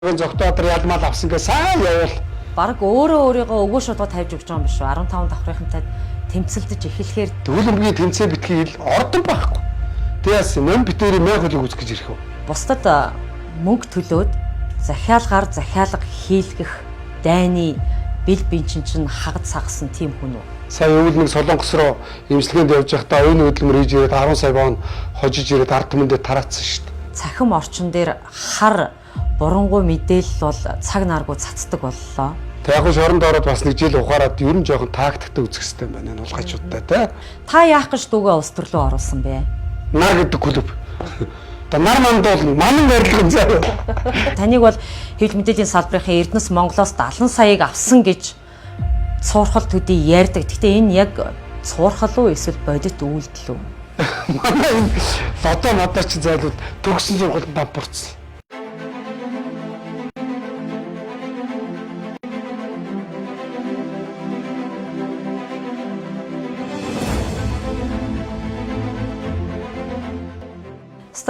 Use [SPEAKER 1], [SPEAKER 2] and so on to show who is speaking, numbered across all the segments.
[SPEAKER 1] Зогтоотор ялмал авсан гээ сайн явуул.
[SPEAKER 2] Бараг өөрөө өөрийгөө өгөө шуудгаа тавьж өгч байгаа юм биш үү? 15 давхрынхантай тэмцэлдэж эхлэхээр
[SPEAKER 1] Төгөлмгийн тэмцээн битгий хэл ордон байхгүй. Тэгээс ном битэрийн мэй хөлөг үзэх гэж ирэх үү?
[SPEAKER 2] Бусдад мөнгө төлөөд захиалгаар захиалга хийлгэх дайны бил бинчин чинь хагад сагсан тийм хүн үү?
[SPEAKER 1] Сая өвөл нэг Солонгос руу имчилгээнд явж байхдаа оюун хөдөлмөр хийж ирээд 10 сая вон хожиж ирээд ард түмэндээ тараацсан шүү дээ.
[SPEAKER 2] Цахим орчин дээр хар бурангуй мэдээлэл бол цаг наргүй цацдаг боллоо.
[SPEAKER 1] Тэг яг шоронд ороод бас нэг жил ухаарад ер нь жоохон тактиктэй үзэх хэрэгтэй юм байна энэ улгайчуудтай тий.
[SPEAKER 2] Та яах гэж дүүгээ улс төрлөө оруулсан бэ?
[SPEAKER 1] Нар гэдэг клуб. Одоо нар манд бол манан барилгын заа.
[SPEAKER 2] Таныг бол хэвлэл мэдээллийн салбарын Эрдэнэс Монголоос 70 саяыг авсан гэж цуурхал төдий ярьдаг. Гэхдээ энэ яг цуурхал уу эсвэл бодит үйлдэл үү?
[SPEAKER 1] Манай энэ лодоо модоо чи зайлууд төгсөн сургуульд дампуурсан.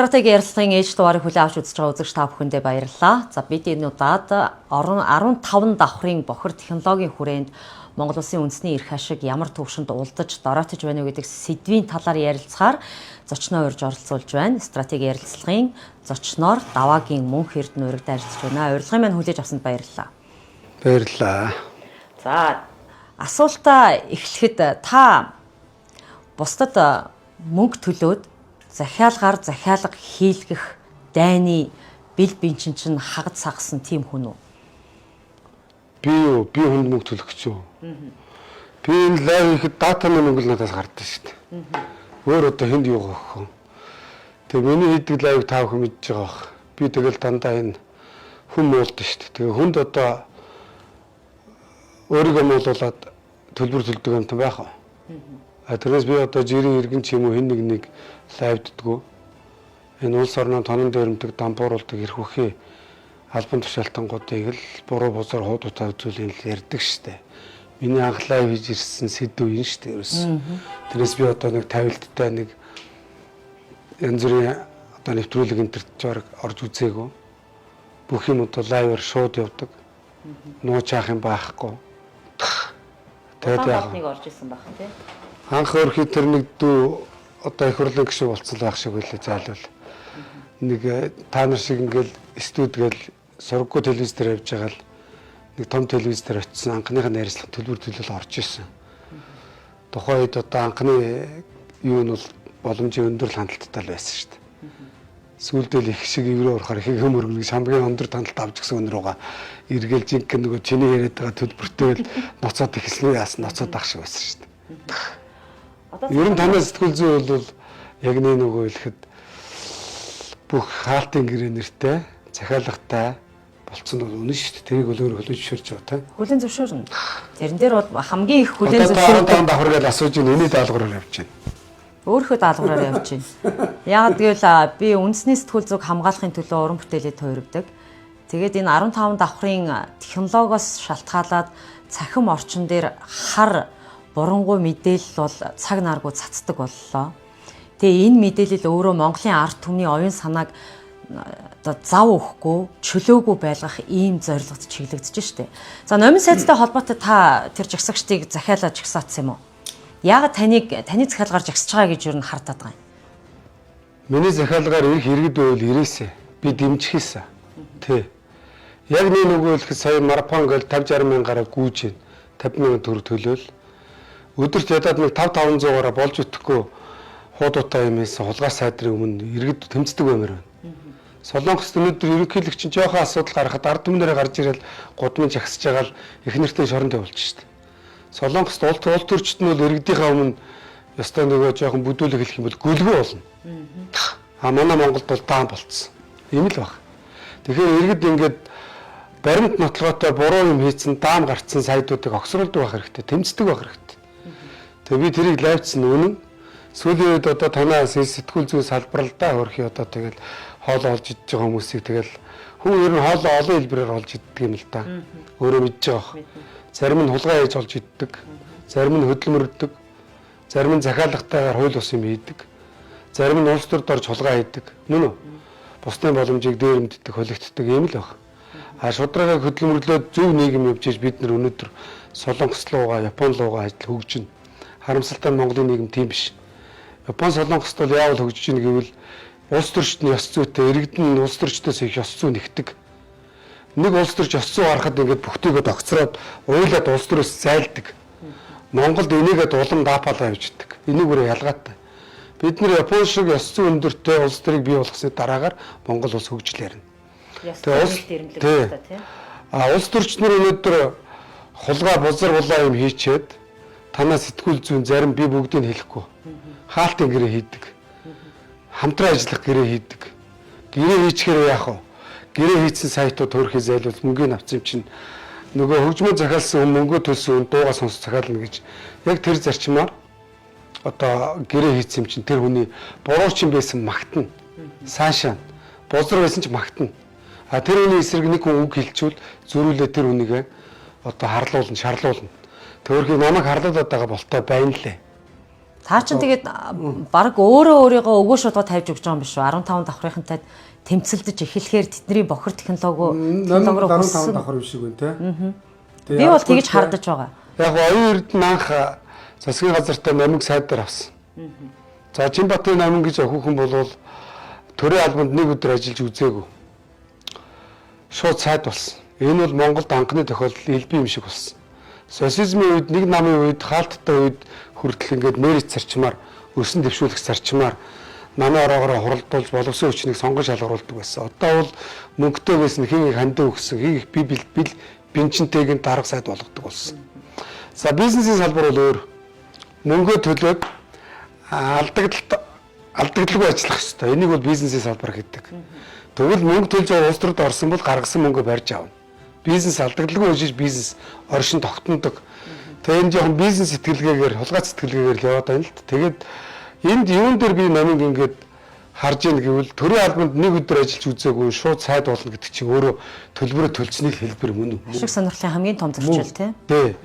[SPEAKER 2] Стратеги ярилцлагын ээж дугаарыг хүлээн авч үзэж байгаа үзэгч та бүхэндээ баярлалаа. За бид энэ удаад орон 15 давхрын бохир технологийн хүрээнд Монгол улсын үндэсний эрх ашиг ямар төвшөнд уулзаж дороотож байна вэ гэдэг сэдвийн талаар ярилцахаар зочноо урьж оролцуулж байна. Стратеги ярилцлагын зочноор Даваагийн мөнх эрдэнэ уригдаа ажиллаж байна. Урилгын маань хүлээж авсанд баярлалаа.
[SPEAKER 1] Баярлалаа.
[SPEAKER 2] За асуултаа эхлэхэд та бусдад мөнгө төлөөд захиалгаар захиалга хийлгэх дайны бил бинчин чинь хагад сагсан тийм хүн үү?
[SPEAKER 1] Би юу? Би хүнд мөнгө төлөх гэж юу? Би энэ live хийхэд датаны мөнгө л надаас гардаг шүү дээ. Өөр одоо хүнд юу өгөх вэ? Тэгээ миний хийдэг live та бүхэн мэдж байгаа бах. Би тэгэл дандаа энэ хүн муулдаг шүү дээ. Тэгээ хүнд одоо өөрийгөө муулуулад төлбөр төлдөг юм байх уу? А тэрнээс би одоо жирийн иргэн ч юм уу хэн нэг нэг live-ддгүү. Энэ улс орноо тонон дээрэмдэг дампууруулдаг эрх үхий албан тушаалтангуудыг л буруу бузар хуудуудаа үзүүлэн л ярьдаг штэ. Миний анх live хийж ирсэн сэдв энэ штэ ерөөс. Тэрнээс би одоо нэг тавилттай нэг янз бүрийн одоо нэвтрүүлэг энтерт ч орж үзээгүй. Бүх юм одоо live-аар шууд явдаг. Нууч яах юм байхгүй. Тэгээд яах
[SPEAKER 2] нэг орж исэн байх тий.
[SPEAKER 1] Анх өөрхий тэр нэг дүү одоо их хурлын гишүүн болцсон байх шиг байлээ зайлвал. Нэг та нар шиг ингээл студ гээл сургуу телевиз дээр явж байгаа л нэг том телевиз дээр очисон анхных нь ярьслах төлбөр төлөөл орж исэн. Тухайн үед одоо анхны юу нь бол боломжийн өндөр л хандлттай л байсан шүү дээ. Сүүлдээ л их шиг евро орохоор их хөмөргөн шамбгийн өндөр хандалт авч гисэн өнөр рүүгээ эргээл жинхэнэ нөгөө чиний яриад байгаа төлбөртэй л ноцоод ихсэн яасан ноцоод ах шиг байсан шүү дээ. Ер нь танай сэтгүүл зүй бол яг нэг нөгөө хэлэхэд бүх хаалтын гэрээ нэртэй захиалгатай болцсон бол үнэн шүү дээ. Тэрийг бол өөр хүлэн зөвшөөрч байгаа тийм.
[SPEAKER 2] Хүлэн зөвшөөрнө. Тэрэн дээр бол хамгийн их хүлэн
[SPEAKER 1] Одоо
[SPEAKER 2] зөвшөөрдөг
[SPEAKER 1] 15 давхар гэж асууж ийн энэний даалгавраар явж байна.
[SPEAKER 2] Өөрийнхөө даалгавраар явж байна. Яагаад гэвэл би үндэсний сэтгүүл зүйг хамгаалахын төлөө уран бүтээлээ туйргадаг. Тэгээд энэ 15 давхрын технологиос шалтгаалаад цахим орчин дээр хар бурангуй мэдээлэл бол цаг наргүй цацдаг боллоо. Тэгээ энэ мэдээлэл өөрөө Монголын ард түмний оюун санааг одоо зав өгөхгүй, чөлөөгүй байлгах ийм зорилгод чиглэгдэж штэ. За номин сайдтай холбоотой та тэр жагсагчдыг захиалаа жагсаацсан юм уу? Яагаад таныг таны захиалгаар жагсаж байгаа гэж юу н хардаад байгаа юм?
[SPEAKER 1] Миний захиалгаар ирэх иргэд байвал ирээсэ. Би дэмжих хийсэн. Тэ. Яг нэг нөгөө хэлэхэд сая марафон гээл 50 60 мянгараа гүйж гин. 50 мянган төгрөг төлөөл. Өдөрт ядаад нэг 5 500-аараа болж итгэхгүй хуудуудаа юм хийсэн хулгай сайдрын өмнө иргэд тэмцдэг баймар байна. Солонгост өнөөдөр ерөнхийлөгч чинь жоохон асуудал гаргахад ард түмнэрээ гарч ирэл гудамж жагсаж байгаа л их нэртэй шоронд явуулж штэ. Солонгост улт улт төрчт нь бол иргэдийнхээ өмнө ёстой нөгөө жоохон бүдүүлэг хэлэх юм бол гөлгөө болно. А манай Монголд бол даан болцсон. Ийм л баг. Тэгэхээр иргэд ингээд баримт нотлогоотой буруу юм хийцэн даам гарцсан сайдуудыг огсруулдаг байх хэрэгтэй, тэмцдэг байх хэрэгтэй. Тэгээ би тэрийг лайвцсан үнэн. Сүүлийн үед одоо танаа сэтгүүл зүйн салбар л да хөрхи одоо тэгэл хоол олж идэж байгаа хүмүүсийг тэгэл хүн ер нь хоолоо олон хэлбэрээр олж иддэг юм л да. Өөрөө мэдж байгаа бох. Зарим нь хулгай хийж олж иддэг, зарим нь хөдөлмөрлөдөг, зарим нь захиалгатайгаар хууль бус юм хийдэг, зарим нь улс төрд орж хулгай хийдэг. Мөн үү? Бусдын боломжийг дээрэмддэг, холигддог юм л баг. А шударгаа хөдөлмөрлөөд зөв нийгэм явж иж бид нар өнөөдөр Солонгос руугаа, Япон руугаа ажил хөгжинэ. Харамсалтай нь Монголын нийгэм тийм биш. Япон Солонгост бол яавал хөгжиж ийн гэвэл улс төрчд нь ёс зүйтэй, иргэд нь улс төрчдөөс их ёс зүй нэгдэг. Нэг улс төрч ёс зүй гарахад ингээд бүхтийгөө тогтцроод уйлаад улс төрөөс зайлдаг. Монголд энийгээ улам даапалаа явж идэг. Энийг бүрээ ялгаатай. Бид нэр Япон шиг ёс зүй өндөртэй улс төрийг бий болгосны дараагаар Монгол улс хөгжил ярина.
[SPEAKER 2] Тэгээ улс дэрэмлэг тийм.
[SPEAKER 1] А улс төрч нар өнөөдөр хулгай бузар булаа юм хийчээд танаа сэтгүүл зүүн зарим би бүгдийг хэлэхгүй. Хаалтын гэрээ хийдэг. Хамтран ажиллах гэрээ хийдэг. Гэрээ хийчихээр яах вэ? Гэрээ хийцэн сайтууд хөөрхий зайлуул мөнгөний авсан юм чинь нөгөө хөгжмөө захиалсан хүн мөнгөө төлсөн хүн дууга сонсож захиална гэж яг тэр зарчмаар одоо гэрээ хийцэн юм чинь тэр хүний буруу чинь байсан магтана. Саашаа бузар байсан ч магтана. А тэр хүний эсрэг нэг хүн үг хэлчихвэл зөрүүлээ тэр хүнийгээ одоо харлуулна, шарлуулна. Төөрхий намайг харлуулад байгаа болтой байна лээ.
[SPEAKER 2] Та чинь тэгээд баг өөрөө өөрийгөө өгөө шуудгаа тавьж өгч байгаа юм биш үү? 15 давхрынхантай тэмцэлдэж эхлэхээр тэдний бохир технологи
[SPEAKER 1] технологи руу 15 давхар юм шиг байна те.
[SPEAKER 2] Би бол тэгж хардаж байгаа.
[SPEAKER 1] Яг оюун эрдэнэ анх засгийн газартай номиг сайдаар авсан. За Чинбатын номин гэж охихон болвол төрийн албанд нэг өдөр ажиллаж үзээгүй. Шууд сайд болсон. Энэ бол Монголд анхны тохиолдол элбэн юм шиг болсон. Социализмын үед нэг намын үед хаалттай үед хүртэл ингээд мерит зарчмаар өсөн дэвшүүлэх зарчмаар намын ороогоор хуралдуулж боловсон хүчнийг сонгон шалгаруулдаг байсан. Одоо бол мөнгөтэй байсан хин их хандив өгсөн, хин их би бил бинчэнтэйг нь дарга сайд болгодог болсон. За бизнесийн салбар бол өөр. Мөнгөө төлөөд алдагдлгүй ажиллах ёстой. Энийг бол бизнесийн салбар гэдэг. Тэгвэл мөнгө төлж улс төрд орсон бол гаргасан мөнгөө барьж авна. Бизнес алдагдлгүй ажиллаж бизнес оршин тогтнодог. Тэгээ энэ жоохон бизнес сэтгэлгээгээр, хулгай сэтгэлгээгээр л яваад байна л д. Тэгээд энд юун дээр би номыг ингээд харж ийн гэвэл төрийн албанд нэг өдөр ажиллаж үзээгүй шууд сайд болно гэдэг чинь өөрөө төлбөрөө төлснийг хэлбэр мөн үү?
[SPEAKER 2] Ашиг сонирхлын хамгийн том зөрчил тий.
[SPEAKER 1] Тий.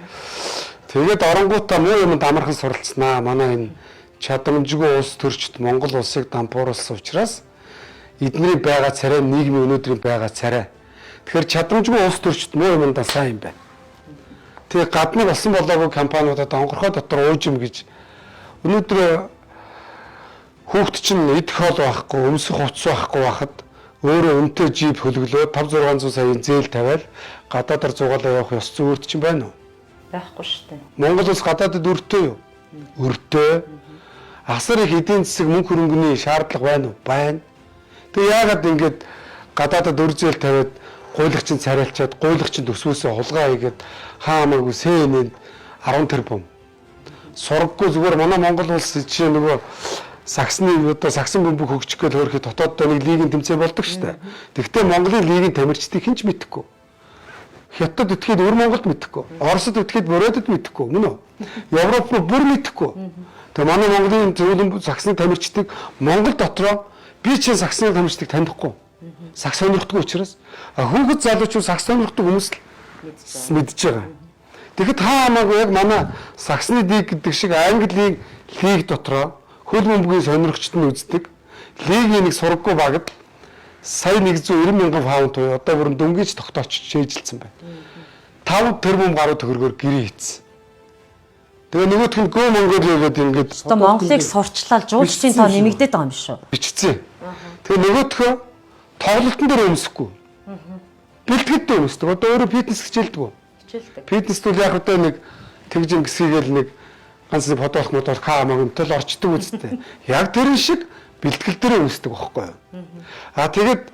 [SPEAKER 1] Тэгээд оронгуудаа муу юмд амархан суралцсанаа. Манай энэ чадамжгүй улс төрчд Монгол улсыг дампууруулсан учраас эдний байгаа царай нийгмийн өнөөдрийн байгаа царай. Тэгэхээр чадамжгүй улс төрчд муу юмдаа сайн юм байна. Тэгээ гадны болсон болоогүй компаниудад онгорхой дотор уужим гэж өнөөдөр хүүхд чинь идэх хоол байхгүй, өмсөх хувцас байхгүй байхад өөрөө үнэтэй джип хөлөглөө 5 600 саяын зээл тавиал гадаадар зугаалаа явах ёс зүй өөрт чинь байна уу?
[SPEAKER 2] Байхгүй шүү дээ.
[SPEAKER 1] Монгол улс гадаадад өртөө юу? Өртөө. Асар их эдийн засаг мөнгө хөрөнгөний шаардлага байна уу? Байна. Тэгээ яагаад ингэж гадаадад өр зээл тавиад гуйлагчин царайлчаад гуйлагчин төсвөөсөө хулгай хийгээд хаа хамаагүй CNN 10 тэрбум. Сургаггүй зүгээр манай Монгол улс жишээ нөгөө саксны одоо саксан бөмбөг хөгжих гээл хөөрхий дотооддоо нэг лигийн тэмцээн болдог шүү дээ. Тэгвэл Монголын лигийн тамирчдыг хэн ч мэдэхгүй. Хятад итгэхэд өр Монголд мэдэхгүй. Оросд итгэхэд Бурятад мэдэхгүй. Мөн үү? Европ руу бүр мэдэхгүй. Тэгээ манай Монголын зөвлөн саксны тамирчдыг Монгол дотроо би чинь саксны тамирчдыг танихгүй. Сакс сонирхдаггүй учраас хүүхэд залуучууд сакс сонирхдаг хүмүүс л мэдж байгаа. Тэгэхэд хаа хамаагүй яг манай саксны лиг гэдэг шиг Английн лиг дотроо хөл бөмбөгийн сонирхчд нь үздэг. Лигийн нэг сургаггүй багад сая 190 мянган фунт буюу одоо бүрэн дөнгөж тогтоочж шээжилсэн байна. 5 тэрбум гаруй төгрөгөөр гэрээ хийцэн. Тэгээ нөгөөх нь Go Mongolia гэдэг ингээд
[SPEAKER 2] Одоо Монголыг сурчлал жуулчдын тоо нэмэгдээд байгаа юм биш үү?
[SPEAKER 1] Бичсэн. Тэгээ нөгөөхөө тоглолтын дээр өмсөхгүй. Бэлтгэд дээр өмсдөг. Одоо өөрөө фитнес хичээлдэг.
[SPEAKER 2] Хичээлдэг.
[SPEAKER 1] Фитнес бол яг одоо нэг тэгж ингэсгийгээл нэг ганц нэг фотолох модол ха маг юмтал орчдөг үстэй. Яг тэрэн шиг бэлтгэл дээр өмсдөг байхгүй юу? А тэгээд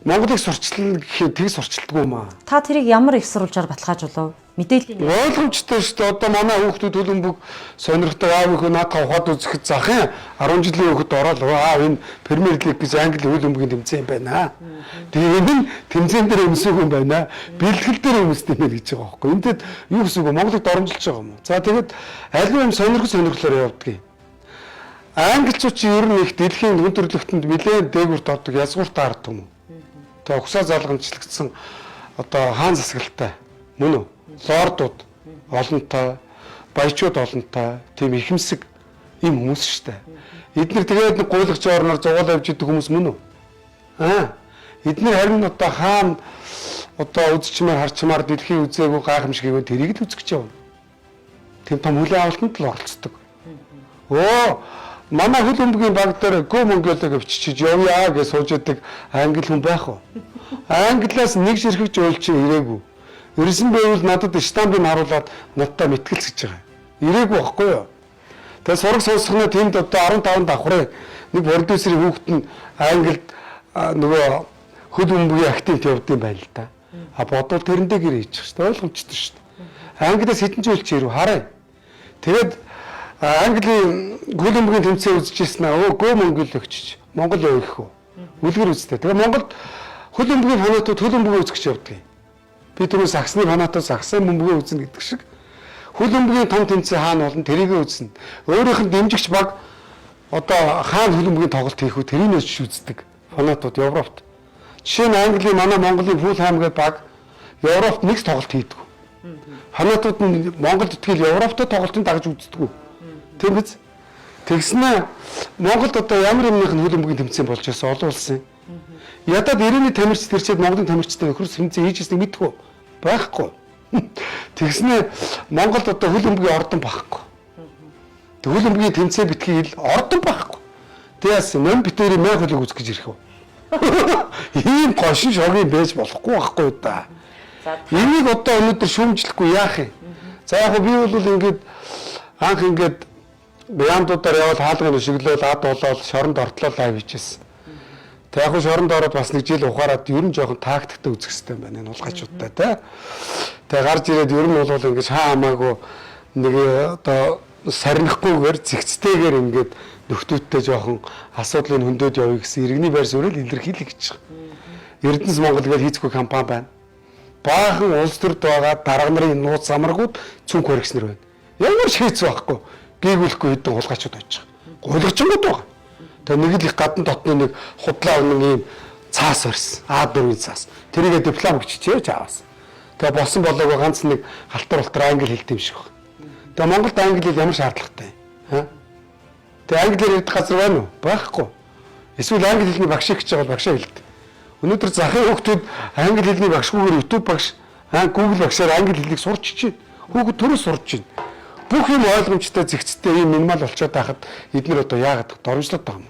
[SPEAKER 1] Монголыг сурчлал гэхэд тэг сурчилдаггүй юм аа.
[SPEAKER 2] Та тэрийг ямар их сурвалжаар баталгаажуулав? Мэдээллийн
[SPEAKER 1] Ойлгомжтой шүү дээ. Одоо манай хүүхдүүд хөлбөмбөг сонирхдаг аав ихөө наадах ухаад үзэхэд захын 10 жилийн хүүхэд ороод аа энэ Премьер лиг гэж англи хөлбөмбөгийн тэмцээн байна. Тэгээ энэ нь тэмцээн дээр өмсөг юм байна. Бэлтгэл дээр өмсдөг юм гэж байгаа байхгүй. Энтэд юу гэсэн үг вэ? Монголыг доромжилж байгаа юм уу? За тэгээд аливаа юм сонирхол сонирхлоор явдаг юм. Англичууд чи ер нь их дэлхийн хүн төрөлхтөнд нэлээд дээгүүрт ордог, язгуурт ард юм уу? Тэгээ угсаа залгамжлагдсан одоо хаан засаглалтай мөн үү? Лордууд олонтой, баячууд олонтой, тийм ихэмсэг ийм хүмүүс шүү дээ. Эднэр тэгээд нэг гуйлагч орноор зугаал явж идэг хүмүүс мөн үү? Аа. Эднэр харин одоо хаан одоо үзчмээр харчмаар дэлхийн үзээгүй гайхамшиг гэвэл тэрийг л үзэх гэж явна. Тийм том хүлээн авалтанд л оролцдог. Өө манай хөл бөмбөгийн баг дээр Go Mongolia гэвчиж явъя гэж сууж идэг англи хүн байх уу? Англиас нэг ширхэг жуулчин ирээгүй. Ирсэн байвал надад штампыг харуулад надтай мэтгэлц гэж байгаа. Ирээгүй байхгүй юу? Тэгээ сураг сонсох нь тэнд одоо 15 давхрын нэг продюсерийн хүүхэд нь Англид нөгөө хөл бөмбөгийн активт явд юм байна л да. А бодвол тэрэндээ гэр хийчих шүү дээ. Ойлгомжтой шүү дээ. Англиас хэдэн жуулчин ирв харъя. Тэгээд Английн хөл бөмбөгийн тэмцээн үзчихсэн аа. Өө Go Монгол өгчөж. Монгол яв их үү. Үлгэр үзтээ. Тэгээ Монголд хөл бөмбөгийн фанатууд хөл бөмбөгөө үзэх гэж явдаг юм. Би түрүү саксны фанатууд саксын бөмбөгөө үзнэ гэдэг шиг хөл бөмбөгийн том тэмцээн хаана болно тэрийг үзнэ. Өөрийнх нь дэмжигч баг одоо хаана хөл бөмбөгийн тоглолт хийх үү тэрийг очиж үздэг фанатууд Европт. Жишээ нь Английн манай Монголын Фулхам гэдэг баг Европт нэг тоглолт хийдэг. Фанатууд нь Монголд итгэл Европт тоглолтын дагаж үздэг. Тийм биз? Тэгснэ Монголд одоо ямар юмных нь хөл бөмбөгийн тэмцээн болж байсан олон улсын. Ядаад ирээний тамирч тэрчээд Монголын тамирчтай нөхөр тэмцээн хийж ирснийг мэдэх үү? Байхгүй. Тэгснэ Монголд одоо хөл бөмбөгийн ордон байхгүй. Хөл бөмбөгийн тэмцээн битгий хэл ордон байхгүй. Тэгээс ном битэрийн май хөлийг үзэх гэж ирэх үү? Ийм гошин шогийн байж болохгүй байхгүй да. Энийг одоо өнөөдөр шүүмжлэхгүй яах юм? За яг би бол ингээд анх ингээд яамдуудаар явал хаалгын өшөглөөл ад болоод шоронд ортлоо лайв хийжсэн. Тэг яг шоронд ороод бас нэг жил ухаарад ер нь жоохон тактиктэй үзэх хэрэгтэй юм байна энэ хулгайчуудтай тий. Тэг гарч ирээд ер нь бол ингээд шаа хамаагүй нэг одоо сарнихгүйгээр зэгцтэйгээр ингээд нөхдүүдтэй жоохон асуудлыг хөндөд явъя гэсэн иргэний байр суурийг илэрхийлэх гэж байгаа. Эрдэнэс Монгол гэж хийцгүй компани байна. Баахан улс төрд байгаа дарга нарын нууц самаргууд цүнх баригч нар байна. Ямар ч хийц байхгүй. Гийгүүлэхгүй хэдэн хулгайчуд байж байгаа. Гуйлгачингууд байгаа. Тэгээ нэг л их гадна дотны нэг худлаа үнэн ийм цаас барьсан. А4-ийн цаас. Тэрийгэ диплом өгччихээ аваасан. Тэгээ болсон болоогүй ганц нэг халтар болтор англи хэлтэй юм шиг байна. Тэгээ Монголд англи хэл ямар шаардлагатай юм? Тэгээ англиар ярьдаг газар байна уу? Байхгүй. Эсвэл англи хэлний багш гэж байгаа бол багшаа хэлдэг. Өнөөдөр захын хүүхдүүд англи хэлний багшгүйгээр YouTube багш, Google багшаар англи хэлийг сурч чинь. Хүүхэд төрөө сурч чинь. Бүх юм ойлгомжтой зэгцтэй ийм минимал болчоод байхад эднэр одоо яагаад доромжлоод байгаа юм.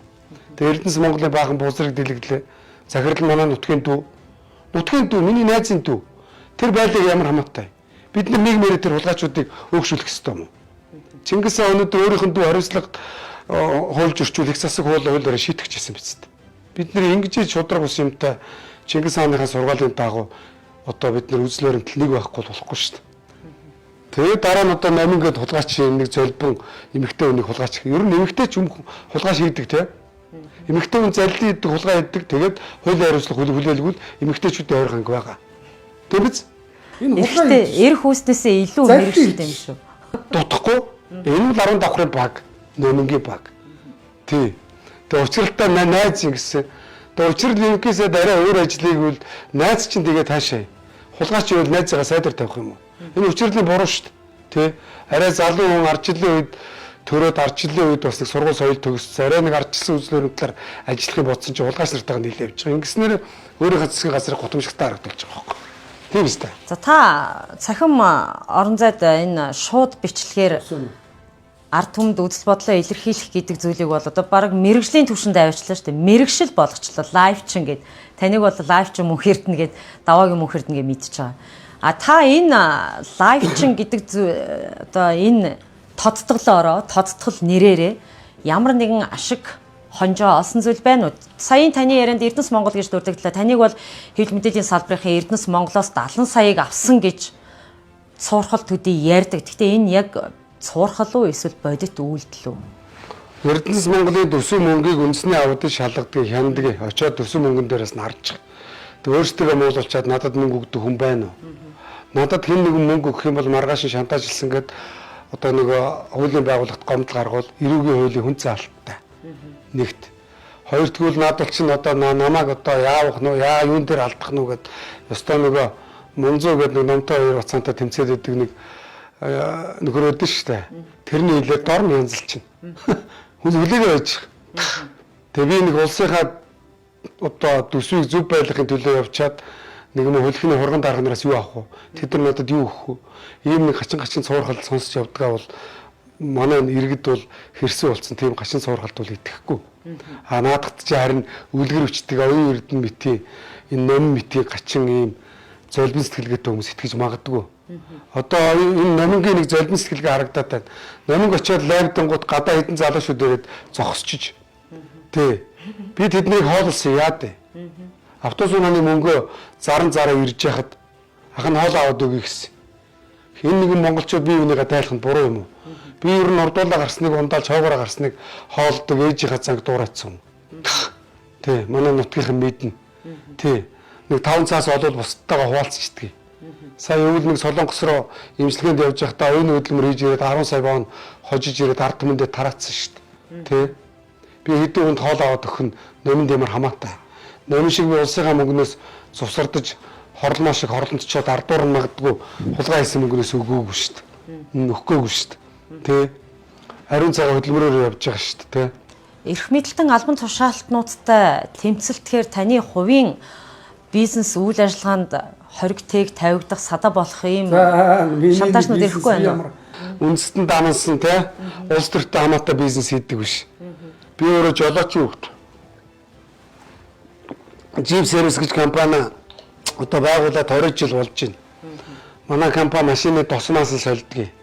[SPEAKER 1] Тэгээ Эрдэнэс Монголын баахан буузрыг дэлгэдлээ. Захирал манай нутгийн дүү. Нутгийн дүү миний найзын дүү. Тэр байлыг ямар хамаатай. Бид нар нийгмээрээ тэр хулгайчуудыг өөгшүүлэх ёстой юм уу? Чингис хаан өнөөдөр өөрийнх нь дүү хариуцлагад хуульж өрчүүл их засаг хууль хуулиараа шийтгэж байсан биз дээ. Бид нэр ингэж шудраг ус юмтай Чингис хааныхаа сургаалын дагуу одоо бид нар үзэл баримтал нэг байхгүй болохгүй шүү дээ. Тэгээд дараа нь одоо номин гээд хулгайч нэг золбон эмэгтэй хүнийг хулгайч. Ер нь эмэгтэй ч юм хулгай шийдэг те. Эмэгтэй хүн заллин идэг хулгай идэг. Тэгээд хуулийн хариуцлага хүлээлгүүл эмэгтэйчүүдийн ойрхон анги байгаа. Тийм биз?
[SPEAKER 2] Энэ хулгай эрх үүснээсээ илүү мэрэгшил юм шүү.
[SPEAKER 1] Дутхгүй. Энэ бол 10 давхрын баг, номингийн баг. Тий. Тэгээ учралтай найз юм гэсэн. Тэгээ учрал ерөнхийсээ дараа өөр ажлыг үл найз чинь тэгээ таашаа. Хулгайч байвал найзыгаа сайдар тавих юм уу? Энэ учирлын буруу шүү дээ. Тэ? Арай залуу хүн ардчлалын үед төрөөд ардчлалын үед бас нэг сургууль соёл төгссөн. Арай нэг ардчилсан үзлөөрийн талаар ажиллахыг бодсон чинь хулгайч нартайгаа нийлээ явж байгаа. Ингэснээр өөрийнхөө засгийн газрыг гутамжигтай харагдуулж байгаа байхгүй. Тийм үстэй.
[SPEAKER 2] За та цахим орон зайд энэ шууд бичлэгээр ард түмэнд үзэл бодлоо илэрхийлэх гэдэг зүйлийг бол одоо баг мэрэгжлийн түвшинд аваачлаа шүү дээ. Мэрэгшил болгочлоо. Лайвчин гэд. Таныг бол лайвчин мөнх эрдэнэ гэд даваагийн мөнх эрдэнэ гэж мэдчихэж байгаа. А та энэ лайвчин гэдэг одоо энэ тодтголоороо тодтгол нэрээрээ ямар нэгэн ашиг хонжоо олсон зүйл байна уу? Саяын таны ярианд Эрдэнэс Монгол гэж дурдлагдлаа. Таныг бол хэвлэл мэдээллийн салбарын Эрдэнэс Монголоос 70 саяыг авсан гэж цуурхал төдий ярьдаг. Гэхдээ энэ яг цуурхал уу эсвэл бодит үйлдэл үү?
[SPEAKER 1] Эрдэнэс Монголын төсөв мөнгийг үндэсний аудит шалгадаг, хяндаг. Очоод төсөв мөнгөн дээрээс нь харж байгаа. Тэг өөрсдөө муулуулчаад надад мөнгө өгдөг хүн байна уу? Надад хэн нэгэн мөнгө өгөх юм бол маргааш нь шантаажлсан гэд одоо нөгөө хуулийн байгууллагт гомдол гаргуул эрүүгийн хуулийн хүн заалттай. Нэгт. Хоёрдугаар надад чинь одоо намайг одоо яавах нь яа юун дээр алдах нь гэд ёстой нөгөө мунзуу гэд нэг номтой хоёр бацаантай тэмцээд байдаг нэг нөхөр өгдөн шүү дээ. Тэрний хэлээр дор нь янзалчихна. Хүн хүлээгээ байж. Тэгээ би нэг улсынхаа одоо төсвийг зөв байлгахын төлөө явчаад Нэг юм хөлхний хурган дарга нараас юу авах вэ? Тэд нар надад юу өгөх вэ? Ийм нэг хачин хачин цуурхал сонсч явдгаа бол манай иргэд бол хэрсэн болсон тийм хачин цуурхалд бол итгэхгүй. А наадахт чи харин үлгэр өчтөг оюун эрдэнэ мэтийн энэ номин мэтийн хачин ийм золбин сэтгэлгээтэй хүмүүс итгэж магадгүй. Одоо энэ номингийн нэг золбин сэтгэлгээ харагдаад байна. Номинг очиод лайвдангууд гадаа хэдэн залуучууд ирээд зогсчиж. Тий. Би тэднийг хооллсон яа дээ. Автобус унааны мөнгөө заран зараа ирж яхад ах нь хоол аваад өгье гэсэн. Энэ нэгэн монголчууд бие бинийгээ тайлах нь буруу юм уу? Би ер нь урдуулаа гарсныг ундаал чоогоороо гарсныг хоолдог ээжийнхээ занг дуурайцсан. Тий, манай нутгийнхан мэднэ. Тий. Нэг 5 цаас олвол бусдтайгаа хуваалцчихдаг. Сая өвөл нэг Солонгос руу имчилгээнд явж байхдаа оюуны хөдөлмөр хийж ирээд 10 сая вон хожиж ирээд ард түмэндээ тараацсан шүү дээ. Тий. Би хэдэн хүнд хоол аваад өгөх нь номинд ямар хамаатай. Номин шиг би улсынхаа мөнгнөөс цувсардаж хорломоо шиг хорлонцчоод ардуур нь магадгүй хулгай хийсэн мөнгнөөс өгөөгүй шүү дээ. Өгөхгүйгүй шүү дээ. Тэ. Ариун цагаа хөдөлмөрөөр явж байгаа шүү дээ. Тэ.
[SPEAKER 2] Эрх мэдэлтэн албан тушаалтнуудтай тэмцэлтгэхээр таны хувийн бизнес үйл ажиллагаанд хориг тээг тавигдах сада болох ийм шантаажнууд ирэхгүй байна уу?
[SPEAKER 1] Үндэстэн дамнсан те улс төртэй хамаатай бизнес хийдэг биш. Би өөрөө жолоочийн хөвгт. Jeep сервис гэж компани одоо байгуулад 20 жил болж байна. Манай компани машины тосмаас л сольдгийг.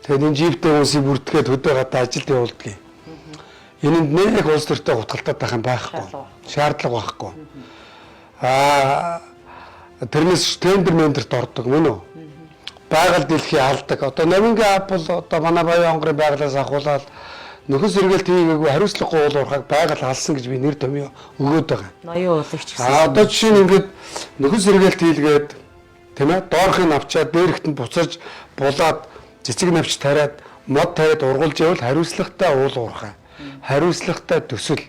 [SPEAKER 1] Тэгээд энэ джиптэй хүмүүсийг бүртгээд хөдөө гадаа ажилд явуулдгийг. Энэнд нэг улс төртэй гутгалтаад байх юм байхгүй. Шаардлага байхгүй. Аа тэрнээс тендер мендерт ордог мөн үү? Байгаль дэлхий алдаг. Одоо Номингийн ап бол одоо манай Баян онгорын байгалаас ахуулаад нөхөн сэргээлт хийгээгүй хариуцлагагүй уул уурхайг байгаль алсан гэж би нэр томьёо өгөөд байгаа.
[SPEAKER 2] Ноён уулагч гэсэн.
[SPEAKER 1] А одоо жишээ нь ингээд нөхөн сэргээлт хийлгээд тийм ээ доорхыг авчаад дээрэхт нь буцаж булаад цэцэг навч тариад мод тариад ургуулж явал хариуцлагатай уул уурхай. Хариуцлагатай төсөл.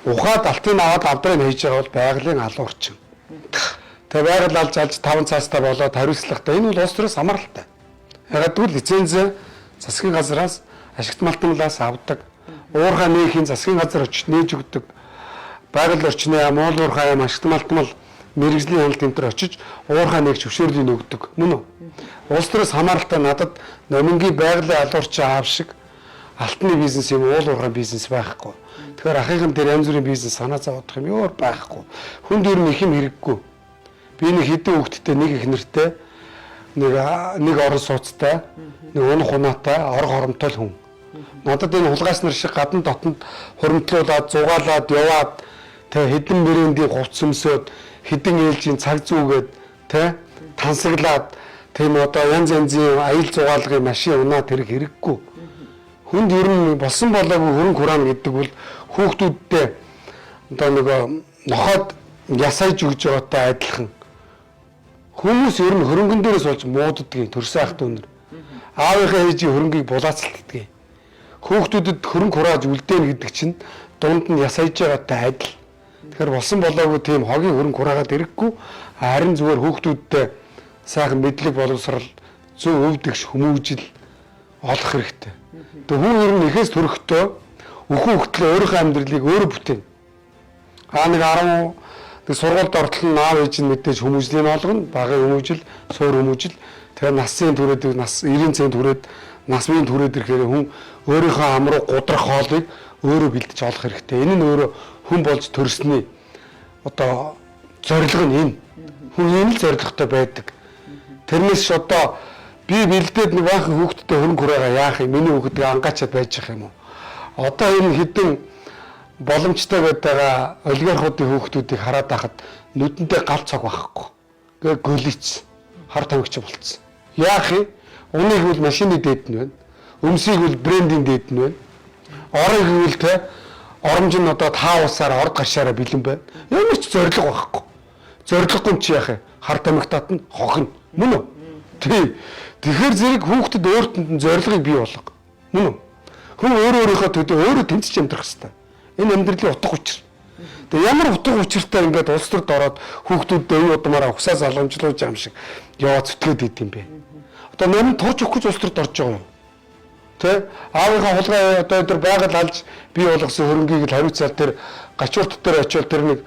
[SPEAKER 1] Ухаад алтын аваад авдрыг хийж байгаа бол байгалийн алуурчин. Тэгээ байгаль алж алж 5 цаастай болоод хариуцлагатай. Энэ бол улс төрөөс хамааралтай. Ягаад гэвэл лиценз засгийн газраас ашигт малтанлаас авдаг. Уурхай нээхийн засгийн газар очиж нээж өгдөг. Байгаль орчны яам, уул уурхай яам, ашигт малтмал мэрэгжлийн хяналт энэ төр очиж уурхай нээх зөвшөөрлийг өгдөг. Мөн үү? Улс төрөөс хамааралтай надад номингийн байгалийн алуурчин аав шиг алтны бизнес юм уул уурхай бизнес байхгүй. Тэгэхээр ахыхан дээр янз бүрийн бизнес санаа зовоодох юм юу байхгүй. Хүнд ер нь их юм хэрэггүй. Би нэг хэдэн хүүхэдтэй, нэг их нэртэй, нэг орон сууцтай, нэг унах унаатай, орох оромтой л хүн. Надад энэ хулгайс нар шиг гадна дотонд хуримтлуулад, зугаалаад яваад тэ хэдэн брэндийн хувцс өмсөөд, хэдэн ээлжийн цаг зүүгээд тэ тансаглаад тийм одоо янз янзын аял зугаалгын машин унаа тэр хэрэггүй. Хүнд ер нь болсон болоогүй хөрөнгө хураана гэдэг бол хүүхдүүдтэй одоо нөгөө нохоод ясайж өгж байгаатай адилхан. Хүмүүс ер нь хөрөнгөн дээрээс болж мууддгийг төрсөн ах дүүнер. Аавынхаа ээжийн хөрөнгийг булаацалтдгийг. Хүүхдүүдэд хөрөнгө хурааж үлдээн гэдэг чинь дунд нь ясайж байгаатай адил. Тэгэхээр болсон болоогүй тийм хогийн хөрөнгө хураагаад ирэхгүй харин зүгээр хүүхдүүдтэй сайхан мэдлэг боловсрал зөв өвдөгш хүмүүжил олох хэрэгтэй. Тэгээ хүн ер нь эхээс төрөхдөө өхөн хөлтлөө өөрийнхөө амьдралыг өөрөө бүтээн. Аа нэг 10 нэг сургуульд ортол нь аав ээж нь мэдээж хүмүүжлийг олгоно, багын хүмүүжил, суур хүмүүжил. Тэгээ насын түрээд нас 90 цент түрээд нас биеийн түрээд ирэхээр хүн өөрийнхөө ам руу гудрах хоолыг өөрөө бэлдэж олох хэрэгтэй. Энэ нь өөрөө хүн болж төрсний одоо зорилго нь энэ. Хүн энэ л зорилготой байдаг. Тэрнээс ч одоо би бэлдээд нэг баахан хүүхдтэй хөрөнгө хураага яах юм? Миний хүүхдийг ангаачаад байж явах юм уу? Одоо энэ хэдэн боломжтой байдаг олигархуудын хүүхдүүдийг хараад байхад нүдэндээ гал цог байхгүй. Гэ голиц хар тамхич болцсон. Яах юм? Уныг бол машины дээд нь байна. Өмсийг бол брендийн дээд нь байна. Орыг гэвэл те оромж нь одоо таа усаар орд гашаараа бэлэн байна. Ямар ч зорилго байхгүй. Зорилгогүй чи яах юм? Хар тамхитат нь хохино. Мөн үү? Тий. Тэгэхээр зэрэг хүүхдэд өөртөнд нь зорилгыг бий болго. Мөн үү? Хүн өөрөө өөрийнхөө төлөө өөрөө тэмцэж амьдрах хэрэгтэй. Энэ амьдралын утга учир. Тэгээ ямар утга учиртай ингээд улс төрд ороод хүүхдүүдэд өв удмаараа угсаа залгамжлуулж байгаа юм шиг яваа зүтгээд идэм бэ. Одоо ном турж өгөх гэж улс төрд орж байгаа юм. Тэ? Аавынхаа хулгай одоо энэ төр байгаль алж бий болгосон хөрөнгийг л хариуцаал тэр гачуурт дээр очиод тэр нэг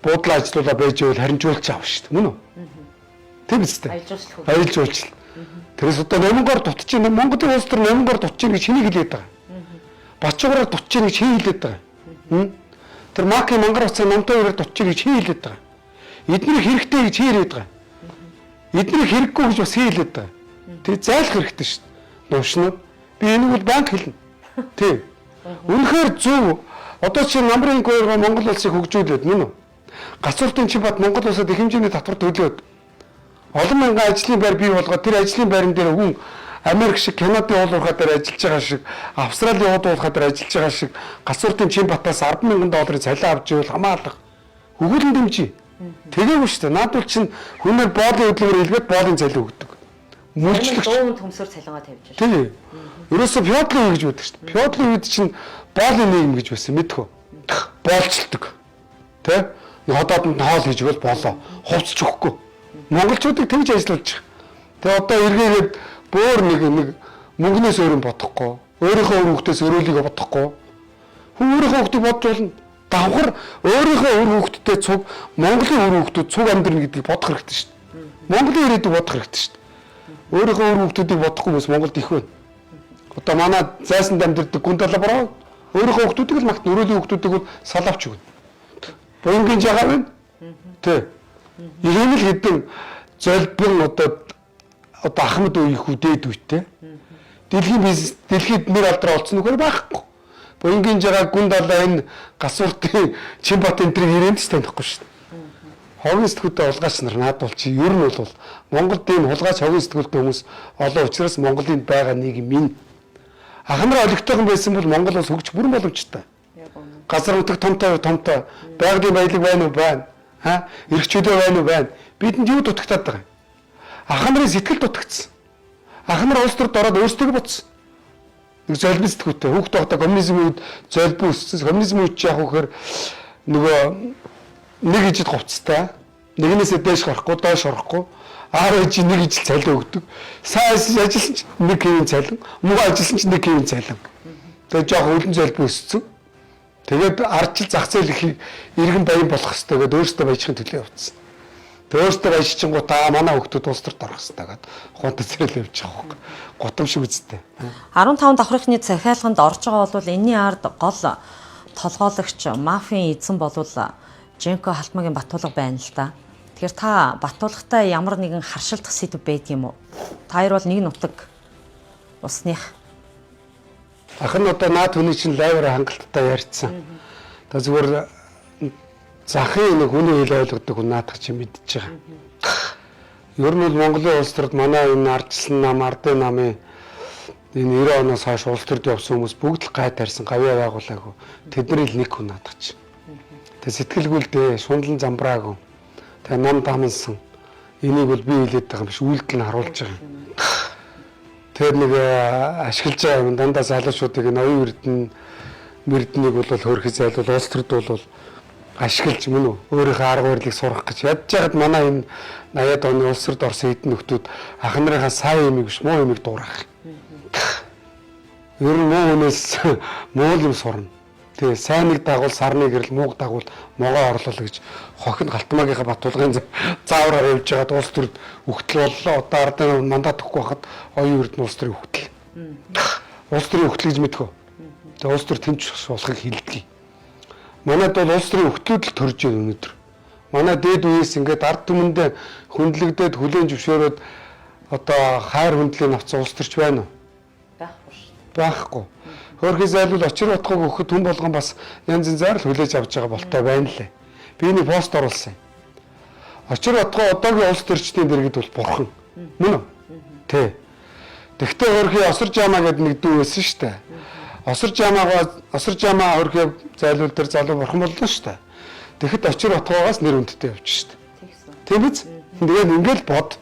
[SPEAKER 1] Буудлаа ажиллуулаа байж байвал харин жуулч авах шүү дээ. Мөн үү? Тийм биз дээ.
[SPEAKER 2] Аялал
[SPEAKER 1] жуулчлал. Аялал жуулчлал. Тэрээс одоо номонгоор дутж байна. Монголын улс төр номонгоор дутж байна гэж хэнийг хэлээд байгаа? Бачуугараар дутж байна гэж хэн хэлээд байгаа? Тэр Макийн мангар утсаа намтай үеэр дутж байна гэж хэн хэлээд байгаа? Эднэрийг хэрэгтэй гэж хэн хэлээд байгаа? Эднэрийг хэрэггүй гэж бас хэн хэлээд байгаа? Тэр зайлах хэрэгтэй шүү дээ. Нуушна. Би энийг бол банк хэлнэ. Тийм. Үнэхээр зөв. Одоо чи намрын койроо Монгол улсыг хөгжүүлээд мөн үү? Гацуултын Чинбат Монгол улсад их хэмжээний татвар төлөөд олон мянган ажлын байр бий болгоод тэр ажлын байран дээр хүн Америк шиг, Канадын уул уурхай дээр ажиллаж байгаа шиг, Австралийн уул уурхай дээр ажиллаж байгаа шиг гацуултын Чинбатаас 10,000 долларын цалин авч ивэл хамаалга өгүүлэн дэмжий. Тэгээгүй шүү дээ. Наадвал чинь хүнээр боолын хөдөлгөөр илгээд боолын цалин өгдөг.
[SPEAKER 2] Мүлжлэгч дуун төмсөр цалингаа тавьж
[SPEAKER 1] байна. Тийм. Ерөөсө феодлын үе гэж байдаг шүү дээ. Феодлын үед чинь боолын нийгэм гэж байсан мэдэх үү? Боолчилдог. Тэ? Ходоодонд хоол хийж өгвөл болоо. Хувцч өгөхгүй. Монголчуудыг тэгж ажиллуулж байгаа. Тэгээ одоо эргээгээд бөөр нэг нэг мөнгнөөс өөр юм бодохгүй. Өөрийнхөө үр хүүхдээс өрөөлийг бодохгүй. Хүн өөрийнхөө хүүхдийг бодж болно. Давхар өөрийнхөө үр хүүхдтэй цуг Монголын үр хүүхдүүд цуг амьдрна гэдгийг бодох хэрэгтэй шүү дээ. Монголын ирээдүйг бодох хэрэгтэй шүү дээ. Өөрийнхөө үр хүүхдүүдийг бодохгүй хүмүүс Монголд их байна. Одоо манай зайсанд амьдардаг гүн далаа бороо өөрийнхөө хүүхдүүдийг л магт өрөөлийн хүүхдүүдийг бол салавч өгнө. Буянгийн жагаа байна. Тэ. Ийм л хэдэн золбон одоо Ахмад үеийнхүү дээд үетэй. Дэлхийн бизнес дэлхийд нэр алдраа олцсон нөхөр байхгүй. Буянгийн жагаа гүн далаа энэ гасууртын Чинбат энтрийг ирээнд ч танихгүй шүү дээ. Хогийн сэтгүүлтэй хулгайч нар наадвал чи ер нь бол Монголд ийм хулгайч хогийн сэтгүүлтэй хүмүүс олон учраас Монголын байгаа нийгэм минь. Ах нар олигтойхон байсан бол Монгол улс хөгжих бүрэн боломжтой. Газар нутаг томтой томтой, байгалийн баялаг байна уу байна. Ха? Эрх чөлөө байна уу байна. Бидэнд юу дутагтаад байгаа юм? Ах нарын сэтгэл дутагдсан. Ах нар улс төрд ороод өөрсдөө ботсон. Нэг золбин сэтгүүтэй. Хүүхд байхдаа коммунизмын үед золбин өссөн. Коммунизмын үед чи яг үхээр нөгөө нэг ижил хувцастай, нэгнээсээ дээш гарахгүй, доош орохгүй. Аав ээж нэг ижил цалин өгдөг. Сайн ажилласан ч нэг хэвийн цалин, муу ажилласан ч нэг хэвийн цалин. Тэгээ жоох өлөн золбин өссөн. Тэгээд ардчил зах зээл ихийг иргэн баян болох хэрэгтэй гэдээ өөрсдөө баяжихын төлөө явцсан. Тэгээ өөрсдөө баяжчихгоотаа манай хүүхдүүд улс төрт орох хэрэгтэй гэдээ ухаантай зэрэл явж байгаа хөөх. Гутам шиг үсттэй.
[SPEAKER 2] 15 давхрынхны захиалганд орж байгаа бол энэний ард гол толгойлогч мафийн эзэн болвол Женко Халтмаагийн Батулга байна л да. Тэгэхээр та Батулгатай ямар нэгэн харшилдах сэдв байдаг юм уу? Та хоёр бол нэг нутаг усных.
[SPEAKER 1] Ах нь одоо наад хүний чинь лайваар хангалттай ярьцсан. Та зүгээр захын нэг хүний хэл ойлгодог хүн наадах чинь мэдчихэж байгаа. Ер нь бол Монголын улс төрд манай энэ ардчилсан нам, ардын намын энэ 90 оноос хойш улс төрд явсан хүмүүс бүгд л гай тарьсан, гавьяа байгуулаагүй. Тэдний л нэг хүн наадах чинь. Тэг сэтгэлгүй л дээ, шундлан замбраагүй. Тэг нам дамнсан. Энийг бол би хэлээд байгаа юм биш, үйлдэл нь харуулж байгаа юм. Тэр нэг ашиглаж байгаа юм дандаа залуучуудыг энэ оюун эрдэнэ мэрднийг бол хөөрхий зайлуул улс төрд бол ашиглаж мөн үү өөрийнхөө арга барилыг сурах гэж ядж байхад манай энэ 80-ад оны улс төрд орсон хэдэн нөхдүүд ах нарынхаа сайн юмыг биш муу юмыг дуурайх. Ер нь муу хүнээс муу юм сурна. Тэгээ сайныг дагуул сарны гэрэл, мууг дагуул могоо орлол гэж хохинд Галтмаагийнхаа Батулгын заавраар явж байгаад улс төрд өгтөл боллоо. Одоо ардын мандат өгөхгүй байхад оюун эрдэнэ улс төрийн өгтөл. Улс төрийн өгтөл гэж мэдхүү. Тэгээ улс төр тэмч болохыг хэлдэг. Манайд бол улс төрийн өгтлүүд л төрж байна өнөөдөр. Манай дээд үеэс ингээд ард түмэндээ хүндлэгдээд хүлээн зөвшөөрөөд одоо хайр хүндлийг авсан улс төрч байна уу?
[SPEAKER 2] Байхгүй шүү дээ.
[SPEAKER 1] Байхгүй. Хөөрхий зайлвал очир утгыг өгөхөд хүн болгон бас янз янзаар л хүлээж авч байгаа болтой байна лээ. Би нэг пост оруулсан юм. Очир утгаа одоогийн улс төрчдийн дэргэд бол бурхан. Мөн үү? Тэ. Тэгтээ хөөрхий осор жамаа гэдэг нэг дүү байсан шүү дээ. Осор жамаагаа осор жамаа хөөрхий зайлвал тэр залуу бурхан боллоо шүү дээ. Тэгэхэд очир утгаагаас нэр хүндтэй явчих шүү дээ. Тийм биз? Тэгээд ингээл бод.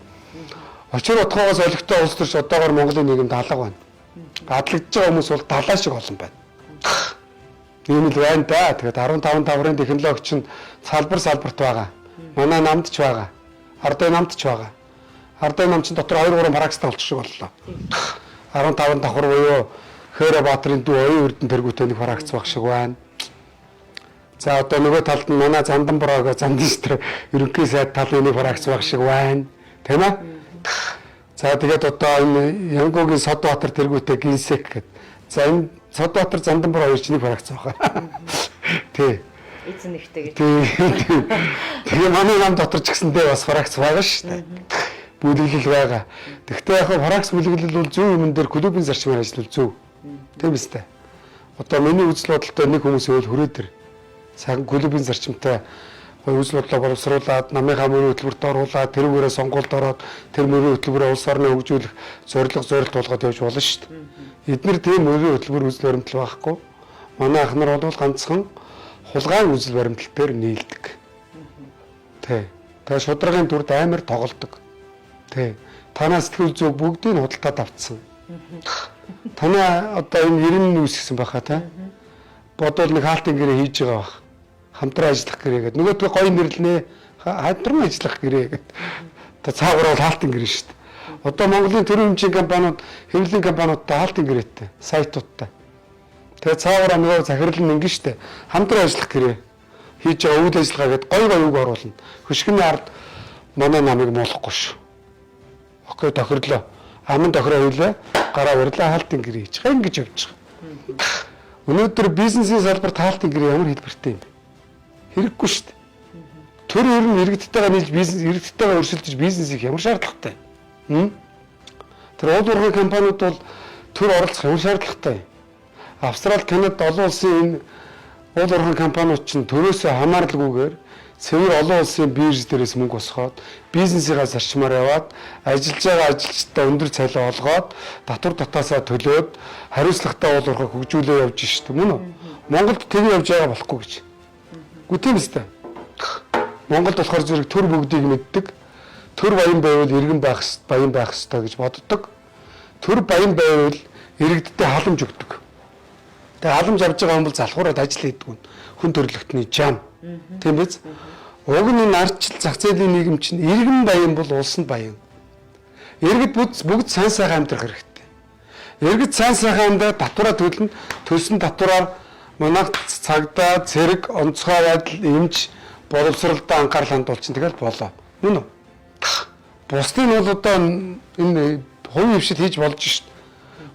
[SPEAKER 1] Очир утгаагаас олигтой улс төрч одоогоор Монголын нийгэмд алга байна. Адлагдж байгаа хүмүүс бол далаа шиг олон байна. Ийм л байна да. Тэгээд 15 даврын технологи чинь салбар салбарт байгаа. Манай намд ч байгаа. Ардын намд ч байгаа. Ардын нам чинь дотор 2 3 практиктай болчих шиг боллоо. 15 давхар буюу Хөрө Баатарын дүү оюун эрдэнэ тэргүүтэй нэг практик баг шиг байна. За одоо нөгөө талд нь манай Зандан Брого Зандан штэ ерөнхий сайд талын нэг фракц баг шиг байна. Тийм ээ? За тэгээд одоо энэ Янгуугийн Содбаатар тэргүүтээ Гинсек гэдэг. За энэ Содбаатар Зандан Бро хоёр чинь нэг фракц байгаа. Тий.
[SPEAKER 2] Эзэн нэгтэй гэж.
[SPEAKER 1] Тий. Тэгээ манай нам дотор ч гэсэндээ бас фракц байгаа шүү дээ. Бүлэглэл байгаа. Тэгэхдээ яг фракц бүлэглэл бол зөв юмн дээр клубын зарчмаар ажиллавал зөв. Тийм биз дээ. Одоо миний үзэл бодолтой нэг хүмүүс байвал хүрээд ир. Сайхан клубын зарчимтай гоё үзэл бодлоо боловсруулад намынхаа мөрийн хөтөлбөрт оруулаад тэрүүгээрээ сонгуульд ороод тэр мөрийн хөтөлбөрөө улс орныг хөгжүүлэх зорилго зорилт болгоод явж болно шүү дээ. Эднэр тийм мөрийн хөтөлбөр үзэл баримтлал байхгүй. Манай ах нар бол ганцхан хулгайн үзэл баримтлал дээр нийлдэг. Тэ. Тэгээ шударгын дүрд амар тоглодог. Тэ. Танаа сэтгэл зүг бүгдийг худалдаад авцсан. Танаа одоо энэ 90 үүсгэсэн байхаа та. Бодвол нэг хаалтын гэрээ хийж байгаа бах. Хамтран ажиллах гэрээ гэдэг. Нөгөөдгөө гоё нэрлэнэ. Хамтран ажиллах гэрээ гэдэг. Одоо цаагуур бол хаалтын гэрээ шүү дээ. Одоо Монголын төрийн хэмжээний компаниуд, хэвлэлийн компаниудтай хаалтын гэрээтэй, сайтуудтай. Тэгээ цаагаараа нөгөө захирал нь ингэ штэ. Хамтран ажиллах гэрээ хийж байгаа үйл ажиллагаа гээд гой гой үг оруулна. Хөшгөний ард манай намыг муулахгүй шүү. Окей тохирлоо. Аман тохироо хийлээ. Гараа урлаа хаалтын гэрээ хийж байгаа ингэж явж байгаа. Өнөөдөр бизнесийн салбарт хаалтын гэрээ ямар хэлбэртэй юм бэ? Хэрэггүй шүү дээ. Төр ер нь иргэдтэйгээ нийлж бизнес иргэдтэйгээ өрсөлдөж бизнес хийх ямар шаардлагатай юм? Тэр уул уурхай компаниуд бол төр оролцох ямар шаардлагатай юм? Австрали, Канада олон улсын энэ уул уурхай компаниуд чинь төрөөсөө хамааралгүйгээр цэвэр олон улсын бирж дээрээс мөнгө босгоод бизнесийнхаа зарчмаар яваад ажиллаж байгаа ажилчдаа өндөр цалин олгоод татвар татаасаа төлөөд хариуцлагатай уул уурхай хөгжүүлээ явж шít мөн үү? Монголд тэг явж байгаа болохгүй гэж. Үгүй тийм үстэй. Монголд болохоор зэрэг төр бүгдийг мэддэг. Төр баян байвал иргэн байх баян байх ёстой гэж боддог. Төр баян байвал иргэдтэй халамж өгдөг. Тэгээ халамж авч байгаа хүн бол залхуураад ажил хийдэг нь хүн төрөлхтний жам. Тийм биз? Уг нь энэ ардчил зах зээлийн нийгэм чинь иргэн баян бол улс нь баян. Иргэд бүгд сайн сайхан амьдрах хэрэгтэй. Иргэд сайн сайхан амьдраад татвараа төлнө. Төлсөн татвараар манайх цагдаа, цэрэг, онцгой байдал, эмч, боловсролдоо анхаарал хандуул чинь тэгэл болоо. Мөн үү? Бусдын бол одоо энэ хувийн хвшил хийж болж шít.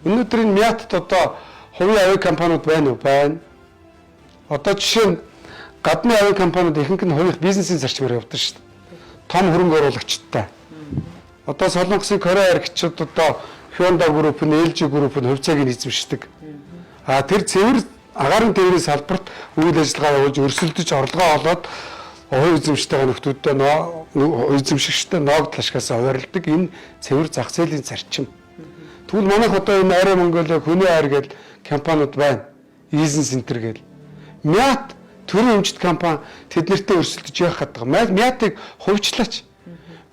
[SPEAKER 1] Өнөөдөр энэ Мятад одоо хувийн авиа компаниуд байна уу? Байна. Одоо жишээ нь гадны авиа компаниуд ихэнх нь хувийн бизнесийн зарчмаар явдаг шүү дээ. Том хөрөнгө оруулагчтай. Одоо Солонгосын Корей аригчид одоо Hyundai Group нь, LG Group нь хувьцааг нь эзэмшдэг. А тэр цэвэр агаарын тээврийн салбарт үйл ажиллагаа явуулж өрсөлдөж орлогоо олоод хувь эзэмшдэг нөхдүүдтэй эзэмшигчтэй ноогдол ашигаас хуваарлдаг энэ цэвэр зах зээлийн зарчим. Тэгвэл манайх одоо энэ Арай Монголиа, Хөний айр гэл компаниуд байна. Изен Центр гэл. Мят төрийн өмчт компани тэднэртэй өрсөлдөж явах гэдэг. Мятыг хувьчлаач.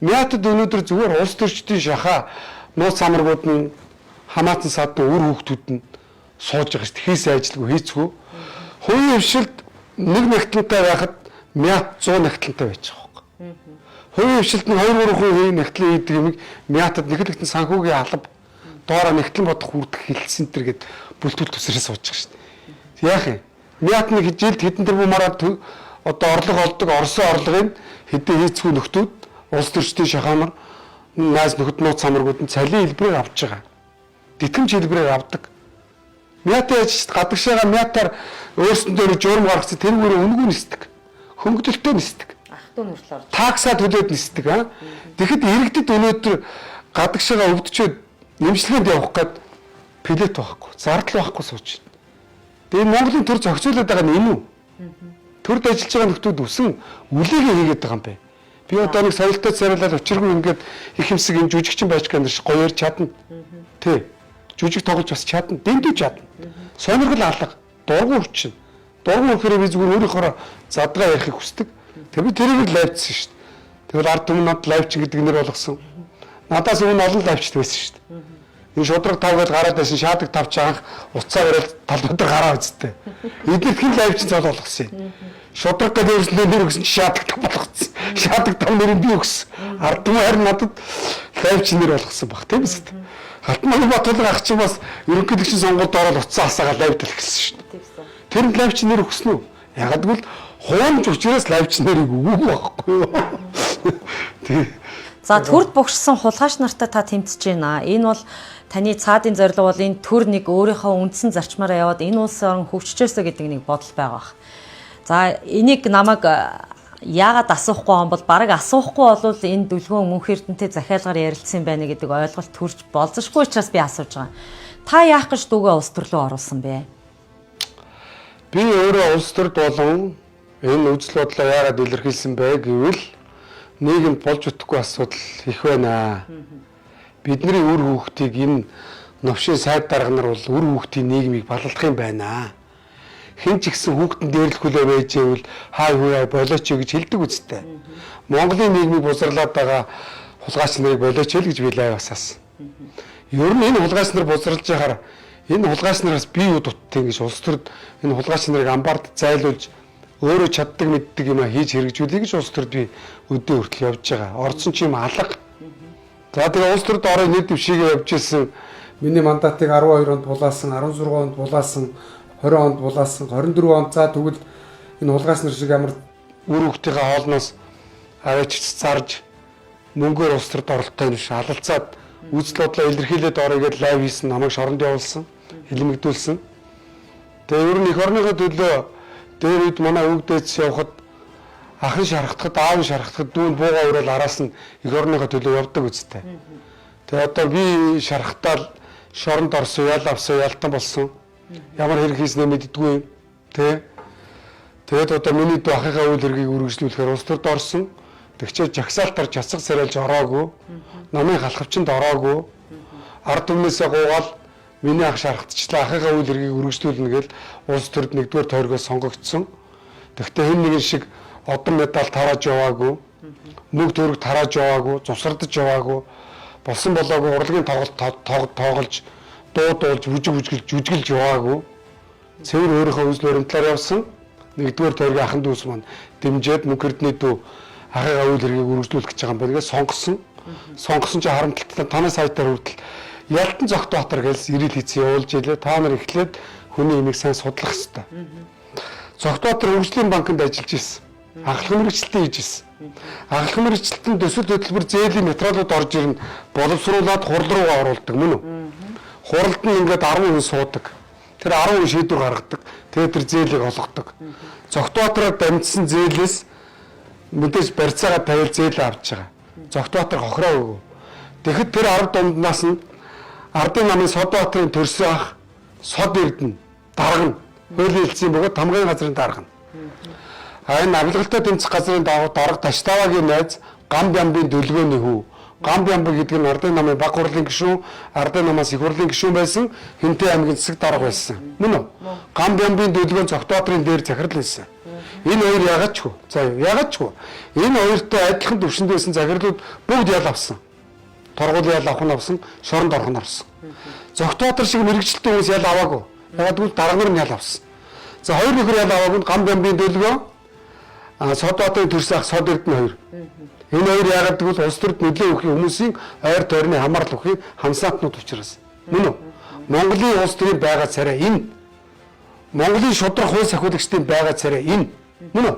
[SPEAKER 1] Мятад өнөөдөр зүгээр улс төрчдийн шахаа нууц самаргууд нь хамаатан садны үр хүүхдүүд нь сууж байгаа шүү дээ. Хийсэн ажилгүй хийцгүй. Хувийн хвшилд нэг нягтлантай байхад мят 100 нягтлантай байж байгаа байхгүй. Хувийн хвшилд нь 2 3 хувийн нягтлан хийдэг юмыг мятад нэг л нэгтэн санхүүгийн алба доороо нягтлан бодох үрдэх хилцэн төр гэд бүлтгүүл төсрээ сууж байгаа шүү дээ. Яах юм? Мят нэг жилд хэдэн тэрбумаараа одоо орлого олдог Оросын орлогыг хэдэн хийцгүй нөхдүүд улс төрчдийн шахаанаар найз нөхөд нууц самаргууд нь цалин хэлбэрээр авч байгаа. Тэтгэмж хэлбэрээр авдаг. Мятын ажилчид гадагшаага мятаар өөрсөндөө журам гаргасан тэрүүгээр үнэгүй нисдэг. Хөнгөлөлтөө нисдэг.
[SPEAKER 2] Ах トゥ нүртэл орж.
[SPEAKER 1] Таксаа төлөөд нисдэг аа. Тэгэхэд иргэдэд өнөөдөр гадагшаага өвдчөөд нэмшлэгэнд явах гээд билет байхгүй, зардал байхгүй сууж байна. Тэгээ Монголын төр зохицуулаад байгаа нь энэ үү? Төрд ажиллаж байгаа нөхдүүд өсөн үлээгээ хийгээд байгаа юм бэ. Би одоо нэг соёлтой царайлал учиргүй ингээд их хэмсэг юм жүжигчин байж гэнэ ш гоё ярьж чадна. Тэ. Жүжиг тоглож бас чадна, дэндүү чадна. Сонирхол алга, дургу хүчин. Дургу хүхээр би зүгээр өөрийнхөө задгаа ярихыг хүсдэг. Тэр би тэрийг л лайвчсан шүү дээ. Тэгэл ард түмэн над лайвчин гэдэг нэр болгосон. Надаас өмнө олон лайвчд байсан шүү дээ. Энэ шудраг тав гэж гараад байсан шаадаг тавч анх уцаа бариад талбай дээр гараа үзтээ. Эднэрт хэн лайвчин цол болгосон юм. Шудраг гэдэг өөрсдөө нэр өгсөн чи шаадаг тав болгоцсон. Шаадаг тав нэрийг би өгсөн. Ард түмэн харин надад лайвчин нэр болгосон баг тийм үст. Халтманы Батулга ах чинь бас ерөнхийлөгчийн сонгуульд ороод уцаа асаагаа лайвд хэлсэн шүү дээ. Тэр нь лайвчин нэр өгсөн үү? Яг гэвэл хуурамч учраас лайвч нарыг өгөөгүй байхгүй юу? Тий.
[SPEAKER 2] За төрд богшсон хулгайч нартай та тэмцэж байна. Энэ бол таны цаадын зорилго бол энэ төр нэг өөрийнхөө үндсэн зарчмаараа яваад энэ улс орон хөгжчихөөсэй гэдэг нэг бодол байгаа бах. За энийг намайг яагаад асуухгүй юм бол бараг асуухгүй болвол энэ дүлгөөн мөнх эрдэнтэй захиалгаар ярилцсан байна гэдэг ойлголт төрж болзошгүй учраас би асууж байгаа. Та яах гэж дүүгээ улс төрлөө оруулсан бэ?
[SPEAKER 1] Би өөрөө улс төрд болон энэ үзэл бодлоо яагаад илэрхийлсэн бэ гэвэл нийгэмд болж утгагүй асуудал их байна. Бидний үр хүүхдийг энэ новшийн сайд дарга нар бол үр хүүхдийн нийгмийг балалдах юм байна. Хэн ч ихсэн хүүхдэн дээрлэх хүлээ байж ивэл хай хүйя болооч гэж хэлдэг үстэй. Монголын нийгмийг бузарлаад байгаа хулгайч нарыг болооч л гэж би лайв асаасан. Ер нь энэ хулгайч нар бузарлаж яхаар энэ хулгайч нараас би юу дуттыг гэж улс төрд энэ хулгайч нарыг амбард зайлуулж өөрөө чаддаг мэддэг юм а хийж хэрэгжүүлэе гэж улс төрд би өдөө хүртэл явж байгаа. Орцсон чи юм алга. За тэгээ улс төрд ороо нэр дэвшигээ явж исэн.
[SPEAKER 3] Миний мандатыг 12 онд булаасан, 16 онд булаасан, 20 онд булаасан, 24 онд за тэгвэл энэ хулгайч нар шиг ямар
[SPEAKER 1] үр хүүхдийнхээ хоолноос аваач зарж мөнгөөр улс төрд оролттой юм шиг алалцаад үзэл бодлоо илэрхийлээд орё гэдээ лайв хийсэн, намайг шоронд явуулсан, хилмигдүүлсэн. Тэгээ ер нь эх орныхоо төлөө дээр үед манай өвгдөөц явхад ахын шархтахад, аав нь шархтахад дүүн буугаа өрөөл араас нь эх орныхоо төлөө явдаг үстэй. Тэгээ одоо би шархтаал шоронд орсон, ял авсан, ялтан болсон. Ямар хэрэг хийснээ мэддэггүй юм. Тэ. Тэгээд одоо миний дүү ахынхаа үйл хэргийг үргэлжлүүлэхээр улс төрд орсон. Тэгчээ жагсаалтаар жацаг сарайлж ороогүй. Намын халахвчанд ороогүй. Ард түмнээсээ гуугаал миний ах шархтчлаа ахынхаа үйл хэргийг үргэлжлүүлнэ гэл улс төрд нэгдүгээр тойргоос сонгогдсон. Тэгтээ хэн нэгэн шиг одон медаль тарааж яваагүй. Мөнгө төгрөг тарааж яваагүй, зусардаж яваагүй. Болсон болоогүй урлагийн тоглолт тоглож, дуу дуулж, бүжиг бүжгэлж, жүжиглж яваагүй. Цэвэр өөрийнхөө үзэл баримтлаар явсан. Нэгдүгээр тойргийн ахан дүүс маань дэмжиж мөнх эрдний дүү ахыгаа үйл хэргийг үргэлжлүүлэх гэж байгаа юм байна гэж сонгосон. Сонгосон чинь харамталтай танай сайтаар хүртэл Ялтан Зогтбаатар гэж ирэл хийцэн явуулж илээ. Та нар эхлээд хүний имийг сайн судлах хэрэгтэй. Зогтбаатар хөгжлийн банкнд ажиллаж ирсэн. Анхлах мэрэгчлэлтэн хийж ирсэн. Анхлах мэрэгчлэлтэн төсөл хөтөлбөр зээлийн материалууд орж ирнэ. Боловсруулад хурал руугаа оруулдаг мөн үү? Хуралд нь ингээд 10 хүн суудаг. Тэр 10 хүн шийдвэр гаргадаг. Тэгээд тэр зээлийг олгодог. Зогтбаатараар дамжсан зээлээс мэдээж барьцаагаа тавиал зээлээ авч байгаа. Зогтбаатар хохироо өгөө. Тэгэхэд тэр 10 дунднаас нь Ардын намын Содбаатарын төрсөн ах Сод Эрдэнэ дарга нь хуулийн хэлцийн бөгөөд тамгын газрын дарга нь. А энэ авилгалтай тэмцэх газрын дарга Таштавагийн найз Гам Бямбын дөлгөөний хүү. Гам Бямба гэдэг нь Ардын намын баг хурлын гишүүн, Ардын намаас их хурлын гишүүн байсан, Хинтээ аймгийн засаг дарга байсан. Мөн үү? Гам Бямбын дөлгөөн Цогтбаатарын дээр захирал байсан. Энэ хоёр ягаад ч вэ? За ягаад ч вэ? Энэ хоёртой адилхан төвшөнд байсан захирлууд бүгд ял авсан. Торгуул ял авах нь авсан, шоронд орох нь авсан. Зогтбаатар шиг мэрэгчлэлтэй хүмүүс ял аваагүй. Ягаад гэвэл дарга нар нь ял авсан. За хоёр нөхөр ял аваагүй нь Гам Бямбын дөлгөө, Содбаатарын төрсөн ах Сод Эрдэнэ хоёр. Энэ хоёр ягаад гэвэл улс төрд нөлөө өгөх хүмүүсийн ойр тойрны хамаарал өгөх хамсаатнууд учраас. Мөн үү? Монголын улс төрийн байгаа царай энэ. Монголын шудраг хууль сахиулагчдын байгаа царай энэ. Мөн үү?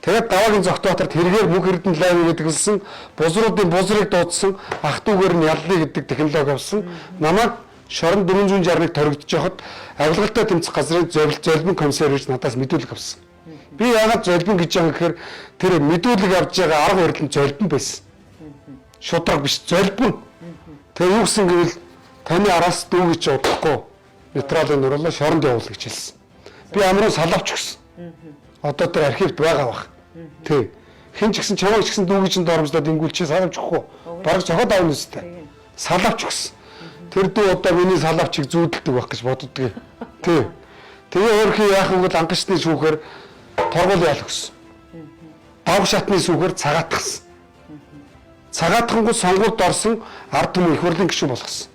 [SPEAKER 1] Тэгээд даваагийн Зогтбаатарт хэрэгээр мөнх эрдэнэ лайв гэдэг хэлсэн, бузруудын бузрыг дуудсан, ах дүүгээр нь яллаа гэдэг технологи авсан. Намайг шорон 461 торогдож байхад авилгалтай тэмцэх газрын золбин комиссар гэж надаас мэдүүлэг авсан. Би яагаад золбин гэж байгаа гэхээр тэр мэдүүлэг авч байгаа арга барил нь золбин байсан. Шудраг биш, золбин. Тэгээ юу гэсэн гэвэл таны араас дүү гэж удахгүй нейтралын нурлаа шоронд явуул гэж хэлсэн. Би амруу салавч өгсөн. Одоо тэр архивт байгаа бах. Тий. Хэн ч гэсэн чамайг ч гэсэн дүүгийн чинь доромжлоод ингүүл чи салавч өгөхгүй. Бараг цохоод авна үстэй. Салавч өгсөн. Тэр дүү одоо миний салавчийг зүүдэлдэг байх гэж боддгийг. Тий. Тэгээ өөрхий яах вэ гэвэл ангачны шүүхээр торгуул яал өгсөн. Давг шатны шүүхээр цагаатгсан. Цагаатхангууд сонгуульд орсон ард түмэн их хурлын гишүүн болгосон.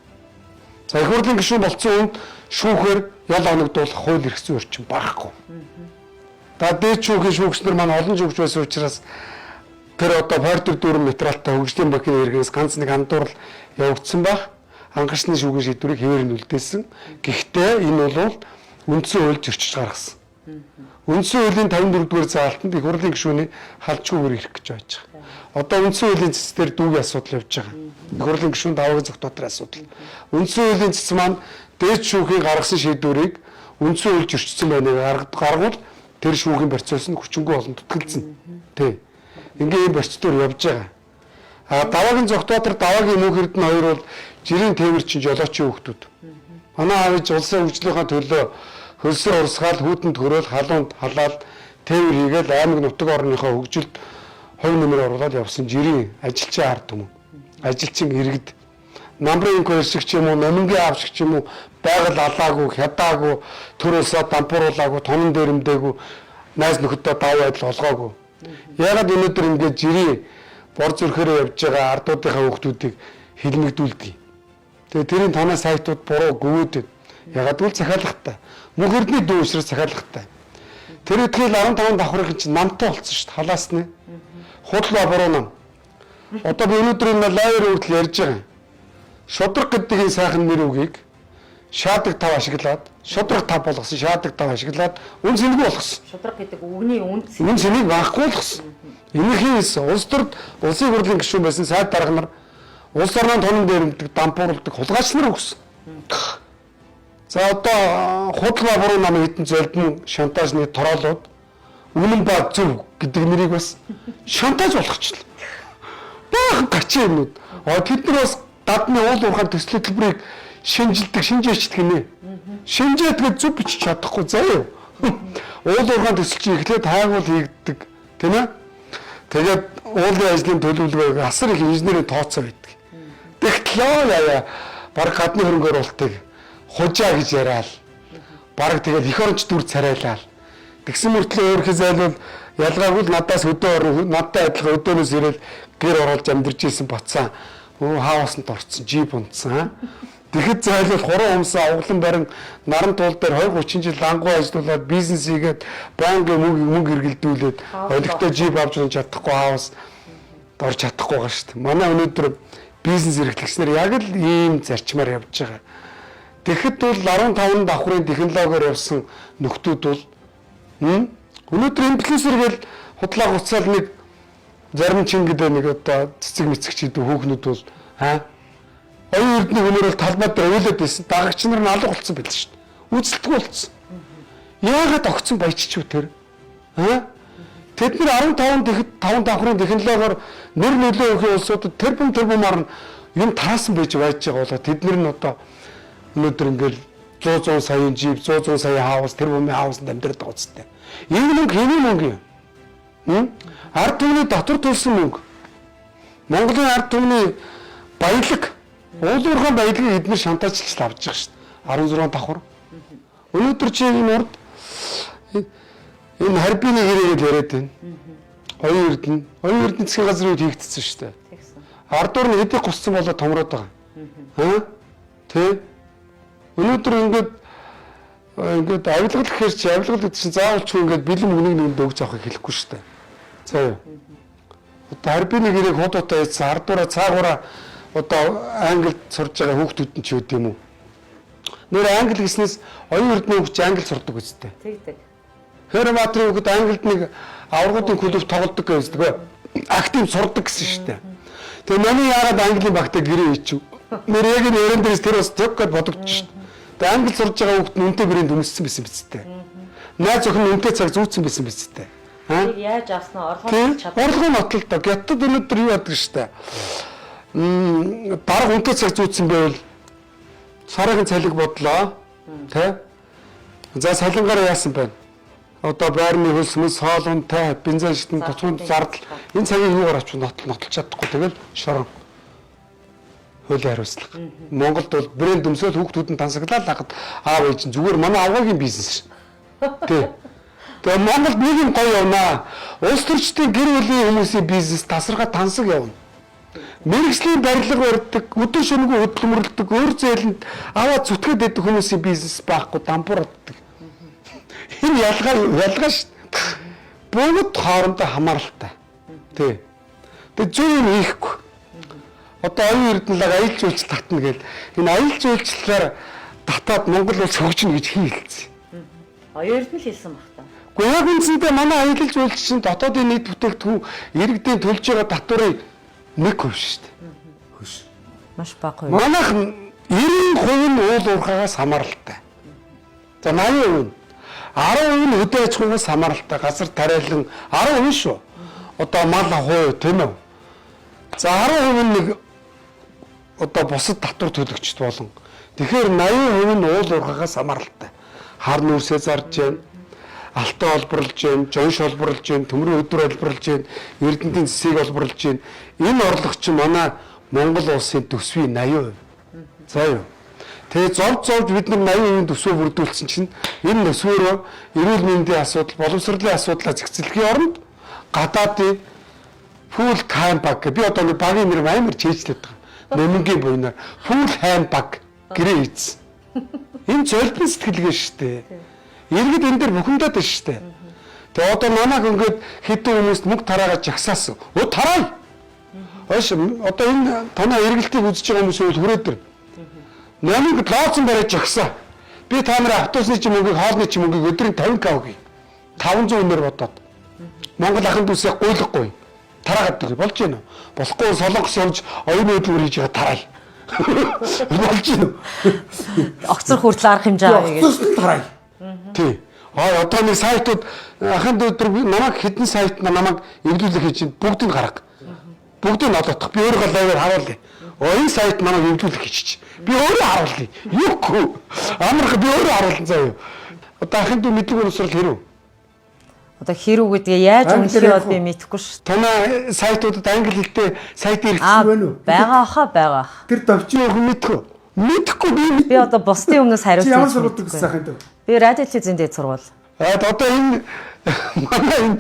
[SPEAKER 1] За их хурлын гишүүн болсон хүнд шүүхээр ял оногдуулах хууль эрх зүйн орчин байхгүй. За дээд шүүхийн шүүгч нар маань олон шүүгч байсан учраас тэр одоо Портер дүүрэн материалтай хөгжлийн банкны иргэнээс ганц нэг андуурал явагдсан байх. Ангачны шүүхийн шийдвэрийг хэвээр нь үлдээсэн. Гэхдээ энэ бол үндсэн хууль зөрчиж гаргасан. Үндсэн хуулийн 54-р заалтанд их хурлын гишүүний халжгүй ирэх гэж байж байгаа. Одоо үндсэн хуулийн цэц дээр дүүгийн асуудал явж байгаа. Их хурлын гишүүн даваагийн зөвхөн асуудал. Үндсэн хуулийн цэц маань дээд шүүхийн гаргасан шийдвэрийг үндсэн хууль зөрчсөн байныг гаргавал тэр шүүхийн процесс нь хүчингүй олон зүтгэлцэн. Тий. Ингээ ийм процедур явж байгаа. А даваагийн Зүгтбаатар, даваагийн мөнх эрдэнэ хоёр бол жирийн тээвэрчин жолоочийн хүүхдүүд. Манай аав ээж улсын хөгжлийнхаа төлөө хөлсөө урсгаал хүүтэнд хөрөөл халуунд халаал тээвэр хийгээл аймаг нутаг орныхоо хөгжилд хувь нэмэр оруулаад явсан жирийн ажилчин ард түмэн. Ажилчин иргэд. Намрын инк хоёр шиг ч юм уу, номингийн аав шиг ч юм уу байгаль алаагүй, хядаагүй, төр улсаа дампууруулаагүй, тонон дээрэмдээгүй, найз нөхөдөө давуу байдал олгоогүй. Яагаад өнөөдөр ингээд жирийн бор зүрхээрээ явж байгаа ардуудынхаа хүүхдүүдийг хилмигдүүлдэг. Тэгээ тэрийн танай сайтууд буруу гүвөөд. Ягаад гэвэл захиалгатай. Мөнх эрдний дүү учраас захиалгатай. Тэр үтгэл 15 давхрын чинь намтай болсон шүү дээ. Халаасны. Худал ба буруу нам. Одоо би өнөөдөр энэ лайвер хүртэл ярьж байгаа. Шудраг гэдэг энэ сайхан нэр үгийг шаадаг тав ашиглаад, шудраг тав болгосон, шаадаг тав ашиглаад үн цэнгүй болгосон.
[SPEAKER 2] Шудраг гэдэг үгний үн цэн.
[SPEAKER 1] Үн цэнийг байхгүй болгосон. Энийхээ улс төрд улсын хурлын гишүүн байсан сайд дарга нар улс орноо тонон дээрэмдэг, дампуурлдаг хулгайч нар өгсөн. За одоо худал ба буруу намын хэдэн золбон шантажны тороолууд үнэн ба зөв гэдэг нэрийг бас шантаж болгочлоо. Баахан гачин юмнууд. Тэд нар бас гадны уул уурхайн төслийн төлбөрийг шинжилдэг, шинжээчдэг нэ. Шинжээдгээ зөв бичиж чадахгүй заяа. Уул уурхайн төсөл чинь эхлээд хайгуул хийгддэг, тийм ээ? Тэгээд уулын ажлын төлөвлөгөөг асар их инженерийн тооцоо байдаг. Тэгтлээ яа баг гадны хөрөнгө оруулалтыг хужаа гэж яриад баг тэгээд эх оронч дүр царайлал. Тэгсэн мөртлөө өөрхий зайлвал ялгаагүй л надаас хөдөө орон надтай адилхан хөдөөнөөс ирэл гэр оруулж амьдарч исэн бацсан. Өө хаусанд орцсон, жип унтсан. Тэгэхэд зайлвал хуруу humсаа углан барин наран туул дээр 20 30 жил лангуу ажиллуулад бизнес хийгээд байнгын мөнгө эргэлдүүлээд олигтой жип авч унж чадахгүй хаус орж чадахгүй байгаа шүү дээ. Манай өнөөдөр бизнес эрхлэгчнэр яг л ийм зарчмаар явж байгаа. Тэгэхэд бол 15 давхрын технологиор явсан нөхдүүд бол өнөөдөр инфлюенсер гэл худлаа хуцаал нэг зарим чин гэдэг нэг одоо цэцэг мэцэг ч гэдэг хүүхнүүд бол оюун эрдэнэ хүнээр бол талбай дээр уйлаад байсан. Дагагч нар нь алга болцсон байл шүү дээ. Үзэлтгүй болцсон. Яагаад огцон баяччих вэ тэр? Тэд нар 15 5 давхрын технологиор нэр нөлөө өгөх улсуудад тэрбум тэрбумаар нь юм таасан байж байж байгаа болоо тэд нар нь одоо өнөөдөр ингээл 100 саяын жип, 100 сая хаус, тэрбумын хаусанд амьдраад байгаа үстэй. Энэ мөнгө хэний мөнгө юм? Ард түмний дотор төлсөн мөнгө. Монголын ард түмний баялаг, уул уурхайн баялагийг эднэр шантаачлж авч байгаа шүү дээ. 16 давхар. Өнөөдөр чи энэ урд энэ харбины хэрэгэл яриад байна. Оюун эрдэнэ, оюун эрдэнэ засгийн газрын үед хийгдсэн шүү дээ. Ардуур нь хэдий гуссан болоо томроод байгаа. Тэ? Өнөөдөр ингээд авилгал гэхэр чи авилгал гэдэг чинь заавал ч ингээд бэлэн мөнгөний нэгэнд өгч авахыг хэлэхгүй шүү дээ. За юу. Одоо харбины гэрээг худуутай хийсэн ардуура цаагаараа одоо англид сурж байгаа хүүхдүүд нь ч юу гэм үү. Нэр англи гэснээс оюун эрдэнэ хүүхд чи англи сурдаг үстэй.
[SPEAKER 2] Тэгдэг.
[SPEAKER 1] Хэрматрын хүүхэд англид нэг аваргуудын клуб тоглодог гэсэн үг. Актив сурдаг гэсэн шүү дээ. Тэгээ миний яагаад английн багтаа гэрээ хийчихв. Нэр яг энэ яран дээрээс тэр бас тök гэд бодогдчих шүү дээ. Тэгээ англи сурж байгаа хүүхэд нь үнэтэй брэнд өмссөн байсан биз дээ. Найз охин нь үнэтэй цаг зүүцсэн байсан биз дээ.
[SPEAKER 2] Тэрийг яаж авснаа орлогоо
[SPEAKER 1] чадах. Орлогоо нотол доо. Гятад өнөөдөр юу яадаг шүү дээ. Дарга үнэтэй цаг зүүцсэн байвал сараагийн цалиг бодлоо. Тэ? За салангаараа яасан байна? Одоо байрны хөлсмөс, хоол унтай, бензин шитэн, тоцгон зардал энэ цагийг юугаар авч нотолж чадахгүй тэгэл шорон хуулийн хариуцлага. Монголд бол брэнд өмсөөл хүүхдүүд нь тансаглал хахад аав ээж нь зүгээр манай аваагийн бизнес. Тэ. Тэгээ Монголд нэг юм гоё явнаа. Улс төрчдийн гэр бүлийн хүмүүсийн бизнес тасархай тансаг явна. Мэргэжлийн барилга барьдаг, өдөр шөнөгүй хөдөлмөрлөдөг, өөр зээлэнд аваа зүтгээд байдаг хүмүүсийн бизнес байхгүй дампуурладаг. Энэ ялгаа шүү дээ. Бүгд хоорондоо хамааралтай. Тэ. Тэгээ зөв юм хийхгүй. Одоо оюун эрдэнэлэг аялал жуулчлал татна гэл. Энэ аялал жуулчлалаар татаад Монгол улс хөгжинэ гэж хин хэлсэн.
[SPEAKER 2] Оюун эрдэнэ л хэлсэн баг та.
[SPEAKER 1] Гэхдээ яг үндсэндээ манай аялал жуулчдын дотоодын нийт бүтээгдэхүүн иргэдийн төлж байгаа татварын 1% шүү дээ.
[SPEAKER 3] Хөш.
[SPEAKER 2] Маш бага хувь.
[SPEAKER 1] Манайх 90% нь уул уурхаагаас хамааралтай. За 80% нь 10% нь хөдөө аж ахуйгаас хамааралтай. Газар тариалан 10% шүү. Одоо мал ахуй тийм үү? За 10% нь нэг одоо бусад татвар төлөгчд болон. Тэгэхээр 80% нь уул уурхаагаас хамааралтай. Хар нүүрсээ зарж гэн, алтан олборлж гэн, жонш олборлж гэн, төмрийн өдөр олборлж гэн, Эрдэнэтийн зэсийг олборлж гэн. Энэ орлого чинь манай Монгол улсын төсвийн 80%. За юу. Тэгээ зовж зовж бид нар 80% төсвөө бүрдүүлсэн чинь энэ төсвөөрөө эрүүл мэндийн асуудал, боловсролын асуудлаа зэгцлэхийн оронд гадаадын full time баг гэ би одоо нэг багийн нэр амар чийжлээд байгаа. Нэмэнгийн буйнаар full time баг гэрээ хийсэн. Энэ золбин сэтгэлгээ шүү дээ. Иргэд энэ дээр бухимдаад байна шүү дээ. Тэгээ одоо намайг ингээд хэдэн хүмүүст мөнгө тараагаад жагсаасан. Өө тараая. Ойш одоо энэ танай эргэлтийг үзэж байгаа хүмүүс үл хүрээд ир. Намайг лооцон бариад жагсаа. Би та нарын автобусны чи мөнгийг, хоолны чи мөнгийг өдрийн 50 к өгье. 500 үнээр бодоод. Монгол ахын дүүсээ гуйлахгүй. Тараагаад өгье. Болж гэнэ үү? Болохгүй Солонгос явж оюун хөдөлмөр хийж байгаа тараая. Болж гэнэ үү?
[SPEAKER 2] Огцор хүртэл арга хэмжээ авъя гэж.
[SPEAKER 3] Огцорсон тараая.
[SPEAKER 1] Тий. А одоо нэг сайтууд ахын дүү тэр намайг хэдэн сайт намайг эвлүүлэх хийж байна. Бүгдийг гарга. Бүгдийг олоодох. Би өөрийгөө лайваар харуулъя. Оо энэ сайт намайг эвлүүлэх хийж. Би өөрөө харуулъя. Юугүй. Амарх би өөрөө харуулсан заа юу. Одоо ахын дүү мэдлэг боловсрол хэрв.
[SPEAKER 2] Одоо хэрүү гэдгээ яаж
[SPEAKER 3] Англи
[SPEAKER 2] үнэлэх
[SPEAKER 3] яг
[SPEAKER 2] бол би мэдэхгүй шүү.
[SPEAKER 1] Танай сайтуудад англи хэлтэй сайт
[SPEAKER 2] Аа
[SPEAKER 1] ирсэн
[SPEAKER 3] байна уу?
[SPEAKER 2] байгаа хаа байгаа.
[SPEAKER 3] Тэр товч
[SPEAKER 1] чи юу мэдгүй. Мэдхгүй би мэд.
[SPEAKER 2] Би одоо бусдын өмнөөс
[SPEAKER 3] чи ямар
[SPEAKER 2] хариулт
[SPEAKER 3] сургууль төгссөн ахын дүү?
[SPEAKER 2] Би радио телевизийн дэд сургууль.
[SPEAKER 1] А одоо энэ манай энэ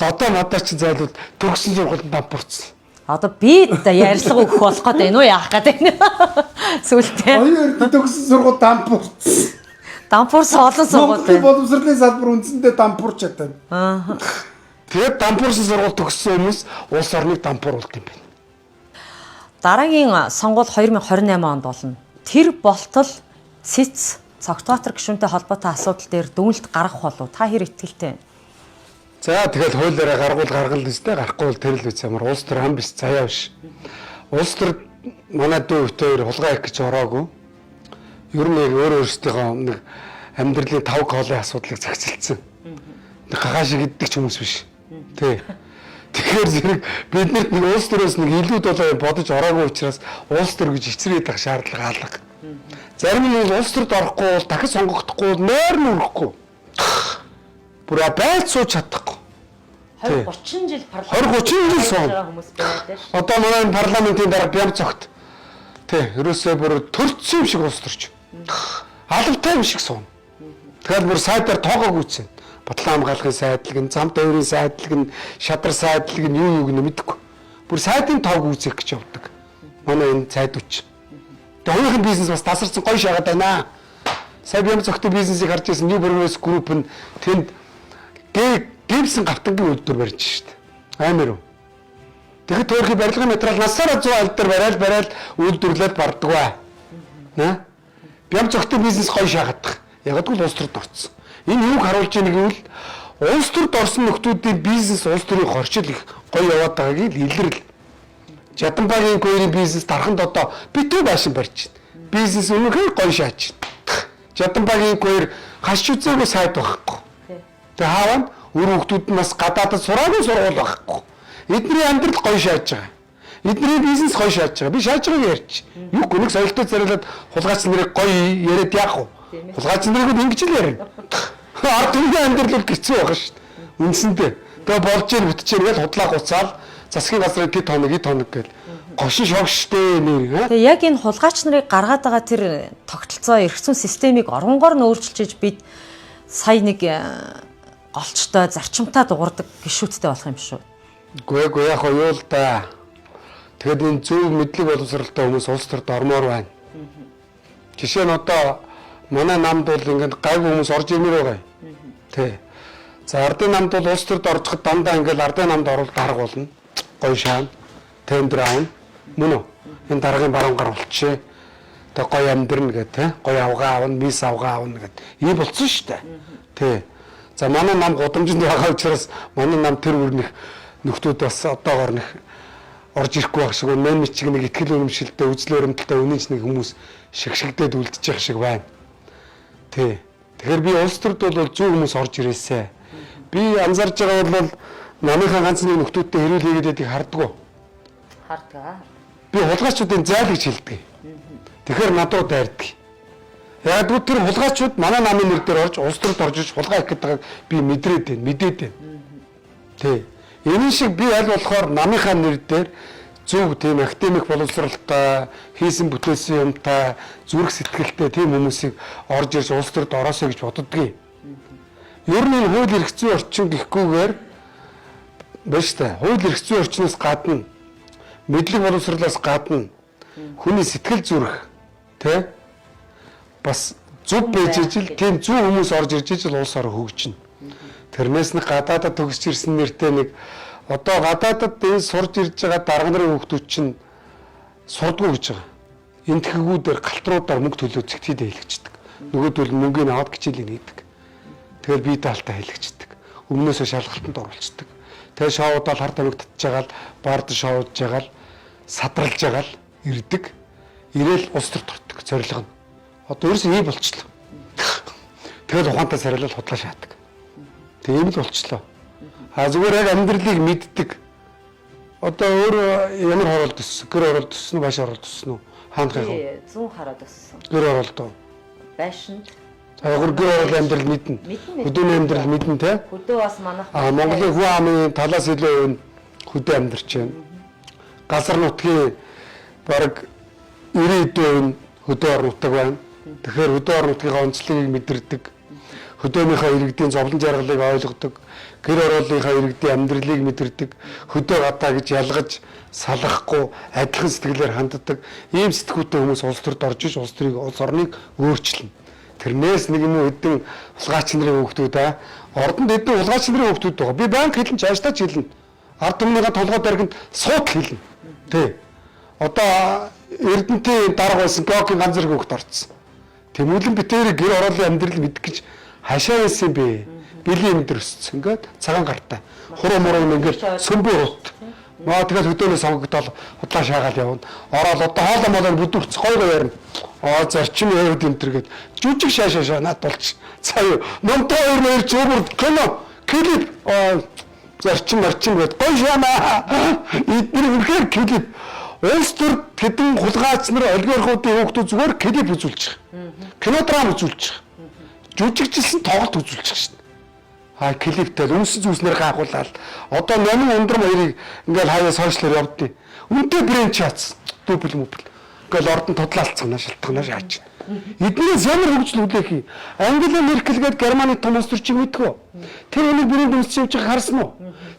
[SPEAKER 1] лодоо модоо чи зайлвал төгсөн сургуульд дампуурсан.
[SPEAKER 2] Одоо би да ярьцлага өгөх болох гээд байна уу яах гээд байна. Сүултээ.
[SPEAKER 3] Оюун эрдэнэ төгссөн сургууль дампуурсан.
[SPEAKER 2] Дампуурсан олон сургууль
[SPEAKER 3] Монголын
[SPEAKER 2] байна.
[SPEAKER 3] боловсролын салбар үндсэндээ дампуурч чадсан.
[SPEAKER 2] Аа.
[SPEAKER 1] Тэгээд дампуурсан сургууль төгссөн хүмүүс улс орныг дампууруулд юм байна.
[SPEAKER 2] Дараагийн сонгуул 2028 онд болно. Тэр болтол Цэц Цогтбаатар гишүүнтэй холбоотой асуудал дээр дүнэлт гаргах болов. Та хэр итгэлтэй вэ?
[SPEAKER 1] За тэгэл хуулиараа гаргуул гаргал өстэй гарахгүй бол тэр л үз ямар улс төр хам биш заяа биш. Улс төр манай дүү битээр хулгай их гэж ороогүй. Ер нь яг өөр өөрсдийнхөө нэг амьдралын тав хоолын асуудлыг зохицолцсон. Нэг гагаа шиг иддэг ч хүмүүс биш. Тий. Тэгэхээр зэрэг биднэрт нэг улс төрөөс нэг илүү долоо юм бодож ороогүй учраас улс төр гэж эцрээд ах шаардлага алга. Зарим нь бол улс төрд орохгүй бол дахиж сонгогдохгүй бол нойр нь өрөхгүй. Бүр байц сууж чадахгүй.
[SPEAKER 2] 20 30 жил парламент
[SPEAKER 1] 20 30 жил суун.
[SPEAKER 2] хүмүүс байдаг шүү.
[SPEAKER 1] Одоо манай энэ парламентын дарга бям цогт. Тэ, ерөөсөө бүр төрцсөн юм шиг улс төрч. Алавтай юм шиг суун. Тэгэхээр бүр сайдаар тоогоог үүсэн. Батлан хамгаалахын сайдлаг нь, зам тойрын сайдлаг нь, шадар сайдлаг нь юу юуг нь мэдэхгүй. Бүр сайдын тоог үүсэх гэж явдаг. Манай энэ сайдууч. Тэгээ хоёрын бизнес бас тасарсан гоё шагаад байна. Сая бям цогтын бизнесийг харж ирсэн New Progress Group нь тэнд Гибсон гавтангийн үйлдвэр барьж шít. Амар уу. Тэгэхэд төөрхий барилгын материал насаараа 100 аль дээр барайл барайл үйлдвэрлээд бардаггүй. Нэ? Бям цогтын бизнес гоё шахагдах. Яг л улс төрд орсон. Энэ юуг харуулж байгаа гэвэл улс төрд орсон нөхдүүдийн бизнес улс төрийн хорчил их гоё яваад байгааг л илрэл. Жаданбагийн койрын бизнес дарханд одоо битүү байшин барьж байна. Бизнес үнэхээр гоё шааж байна. Жаданбагийн койр хашч үзээгүй сайд байхгүй. Тэгээ хаавна үр хүүхдүүд нь бас гадаадад сураагүй сургууль байхгүй. Эдний амьдрал гоё шааж байгаа. Эдний бизнес гоё шааж байгаа. Би шааж байгааг ярьж. Юу гүнэг соёлтой царайлаад хулгайч нарыг гоё яриад яах вэ? Хулгайч нарыг бол ингэж л ярина. Ард түмний амьдрал бол хэцүү байгаа шүү дээ. Үндсэндээ. Тэгээ болж ийн бүтчихээр гэл худлаа гуцаал засгийн газрын тэд хоног эд хоног гэл гошин шог штэ нэр.
[SPEAKER 2] Тэгээ яг энэ хулгайч нарыг гаргаад байгаа тэр тогтолцоо эрх зүйн системийг оронгоор нь өөрчилж иж бид сая нэг голчтой зарчимтай дуурдаг гишүүдтэй болох юм шүү.
[SPEAKER 1] Гүй ээ яг юу л да. Тэгэхэд энэ зөв мэдлэг боловсралтай хүмүүс улс төрд ормоор байна. Жишээ нь одоо манай намд бол ингээд гайгүй хүмүүс орж ирмээр байгаа юм. Тэ. За ардын намд бол улс төрд орчиход дандаа ингээд ардын намд орвол дарга болно. Гоё шаана. Тендер аавна. Мөн үү? Энэ даргын баруун гар болчихъя. Тэг гоё амьдрна гэх тэ. Гоё авгаа аавна, мис авгаа аавна гэд. Ийм болцсон шүү дээ. Тэ. За манай нам гудамжинд байгаа учраас манай нам тэр бүрнийх нөхдүүд бас одоогоор нэг орж ирэхгүй байх шиг байна. Мань чиг нэг итгэл үнэмшилтэй, үзэл баримталтай үнэнч нэг хүмүүс шигшигдээд үлдчих шиг байна. Тий. Тэгэхээр би улс төрд бол зөв хүмүүс орж ирээсэ. Би анзаарж байгаа бол намынхаа ганц нэг нөхдүүдтэй хэрүүл хийгээд байдгийг хардгуу.
[SPEAKER 2] Хардгаа.
[SPEAKER 1] Би хулгайчдын зайл гэж хэлдэг. Тэгэхээр надад дайрдаг. Яг гэвэл тэр хулгайчуд манай намын нэр дээр орж улс төрд орж иж хулгай хийх гэдэг байгааг би мэдрээд байна, мэдээд байна. Тий. Энэ шиг би аль болохоор намынхаа нэр дээр зөв тийм академик боловсралтай, хийсэн бүтээсэн юмтай, зүрх сэтгэлтэй тийм хүмүүсийг орж ирж улс төрд ороосоо гэж боддгийг. Ер нь энэ хууль эрх зүйн орчин гэхгүйгээр байна штэ. Хууль эрх зүйн орчноос гадна мэдлэг боловсролоос гадна хүний сэтгэл зүрх тэ бас зөв байж ижил тийм зөв хүмүүс орж ирж ижил улс орон хөгжинэ. Тэрнээс нь гадаадад төгсөж ирсэн нэртэй нэг одоо гадаадад энэ сурж ирж байгаа дарга нарын хүүхдүүд чинь сурдгүй гэж байгаа. Энтхэгүүдээр галтруудаар мөнгө төлөө зэгтгийдээ хэлэгчдэг. Нөгөөдөл мөнгийг аваад хичээлийг хийдэг. Тэгэхээр бие даалтаа хэлэгчдэг. Өмнөөсөө шалгалтанд оруулцдаг. Тэгээ шоудаа хар тамхи татж байгаа л бард шоудж байгаа л садралж байгаа л ирдэг. Ирээл улс төрт ордог зорилго нь. Одоо ерөөсөө ийм болчлоо. Тэгэл ухаантай сарилал худлаа шаадаг. Тийм л болчлоо. А зүгээр яг амьдралыг мэддэг. Одоо өөр ямар хороолт өссөн? Гэр хороолт өссөн үү? Баш хороолт өссөн үү? Хаанах юм?
[SPEAKER 2] Зүүн хараад өссөн.
[SPEAKER 1] Гэр хороолт уу?
[SPEAKER 2] Байшинд.
[SPEAKER 1] За яг гэр хороолын амьдрал мэднэ. Хөдөөний амьдрал мэднэ те.
[SPEAKER 2] Хөдөө бас манайх.
[SPEAKER 1] А Монголын хүн амын талаас илүү хувь нь хөдөө амьдарч байна. Газар нутгийн бараг 90% нь хөдөө орон нутаг байна. Тэгэхээр хөдөө орон нутгийн онцлогийг мэдэрдэг. Хөдөөнийхөө иргэдийн зовлон жаргалыг ойлгодог, гэр ороолынхаа иргэдийн амьдралыг мэдэрдэг, хөдөө гадаа гэж ялгаж салгахгүй адилхан сэтгэлээр ханддаг ийм сэтгүүтэй хүмүүс улс төрд орж иж улс төрийг улс орныг өөрчилнө. Тэрнээс нэг юм хэдэн хулгайч нарын хүүхдүүд ордонд хэдэн хулгайч нарын хүүхдүүд байгаа. Би банк хэлэн ч ажилтаач хэлнэ. Ард түмнийхээ толгой дэргэнд суудал хэлнэ. Тэ. Одоо Эрдэнтийн дарга байсан Георгийн ганц зэрэг хүүхд орцсон. Тэмүүлэн битэрийг гэр ороолын амьдрал мэдэх гэж хашаа байсан бэ? Билийн юм дээр өссөн. Ингээд цагаан гартай. Хуруу муруу ингээд сүмбүү урут. Маа тэгэл хөдөөнөө сонгогдоол худлаа шаагаал явна. Ороод одоо хоолоо молоо бүдүүрч гой гой ярина. Аа зарчим явд энэ төр гээд жүжиг шаашаа шаа над болч. Цаа юу. Номтой хоёр нэр чөмөр кино клип зарчим марчим гээд гой шаамаа. Эдгээр үнэхээр клип улс төр хэдэн хулгайч нар олигархуудын хүүхдүүд зүгээр клип үзүүлчих. Кино драм үзүүлчих. Жүжигчилсэн тоглолт үзүүлчих шин. А клиптэй өмсөн зүйлснээр гайхуулаад одоо номын ундрам хоёрыг ингээл хаяа сошиалар явдیں۔ Үнтэй брэнд чац дүүбл мүбл. Ингээл ордон тудлаалцгаана шалтгаанаа шааж. Эднээс ямар хөгжил хүлээх юм? Ангела Меркель гээд Германы том улс төрчийг мэдэх үү? Тэр хүний брэнд өмсөж явж байгааг харсан уу?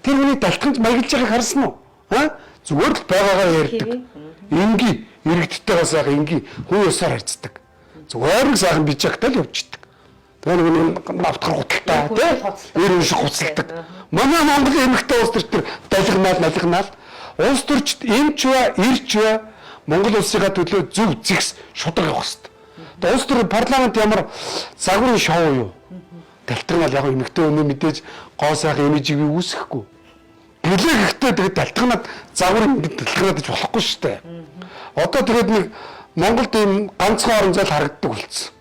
[SPEAKER 1] Тэр хүний далтганд маягилж байгааг харсан уу? А? Зүгээр л байгаагаа ярьдаг. Энгийн иргэдтэйгээ сайхан энгийн хүн ёсоор харьцдаг. Зүгээр л сайхан бижигтэй л явждаг. Тэгээ нэг навтгар гуталтай тий эр шиг гуцалдаг. Манай Монголын эмэгтэй улс төр далигнаал налигнаал улс төрчд эмч ба ирч ба Монгол улсынхаа төлөө зөв зэгс шударга явах хэрэгтэй. Одоо улс төр парламент ямар загварын шоу юу? Далтгнаал яг эмэгтэй хүний мэдээж гоо сайхан имижийг би үүсгэхгүй. Гэлээ гэхдээ тэгээд далтгнаад загвар ингэж далтгнаад гэж болохгүй шүү дээ. Одоо тэгээд нэг Монголд ийм ганцхан орон зай л харагддаг болсон.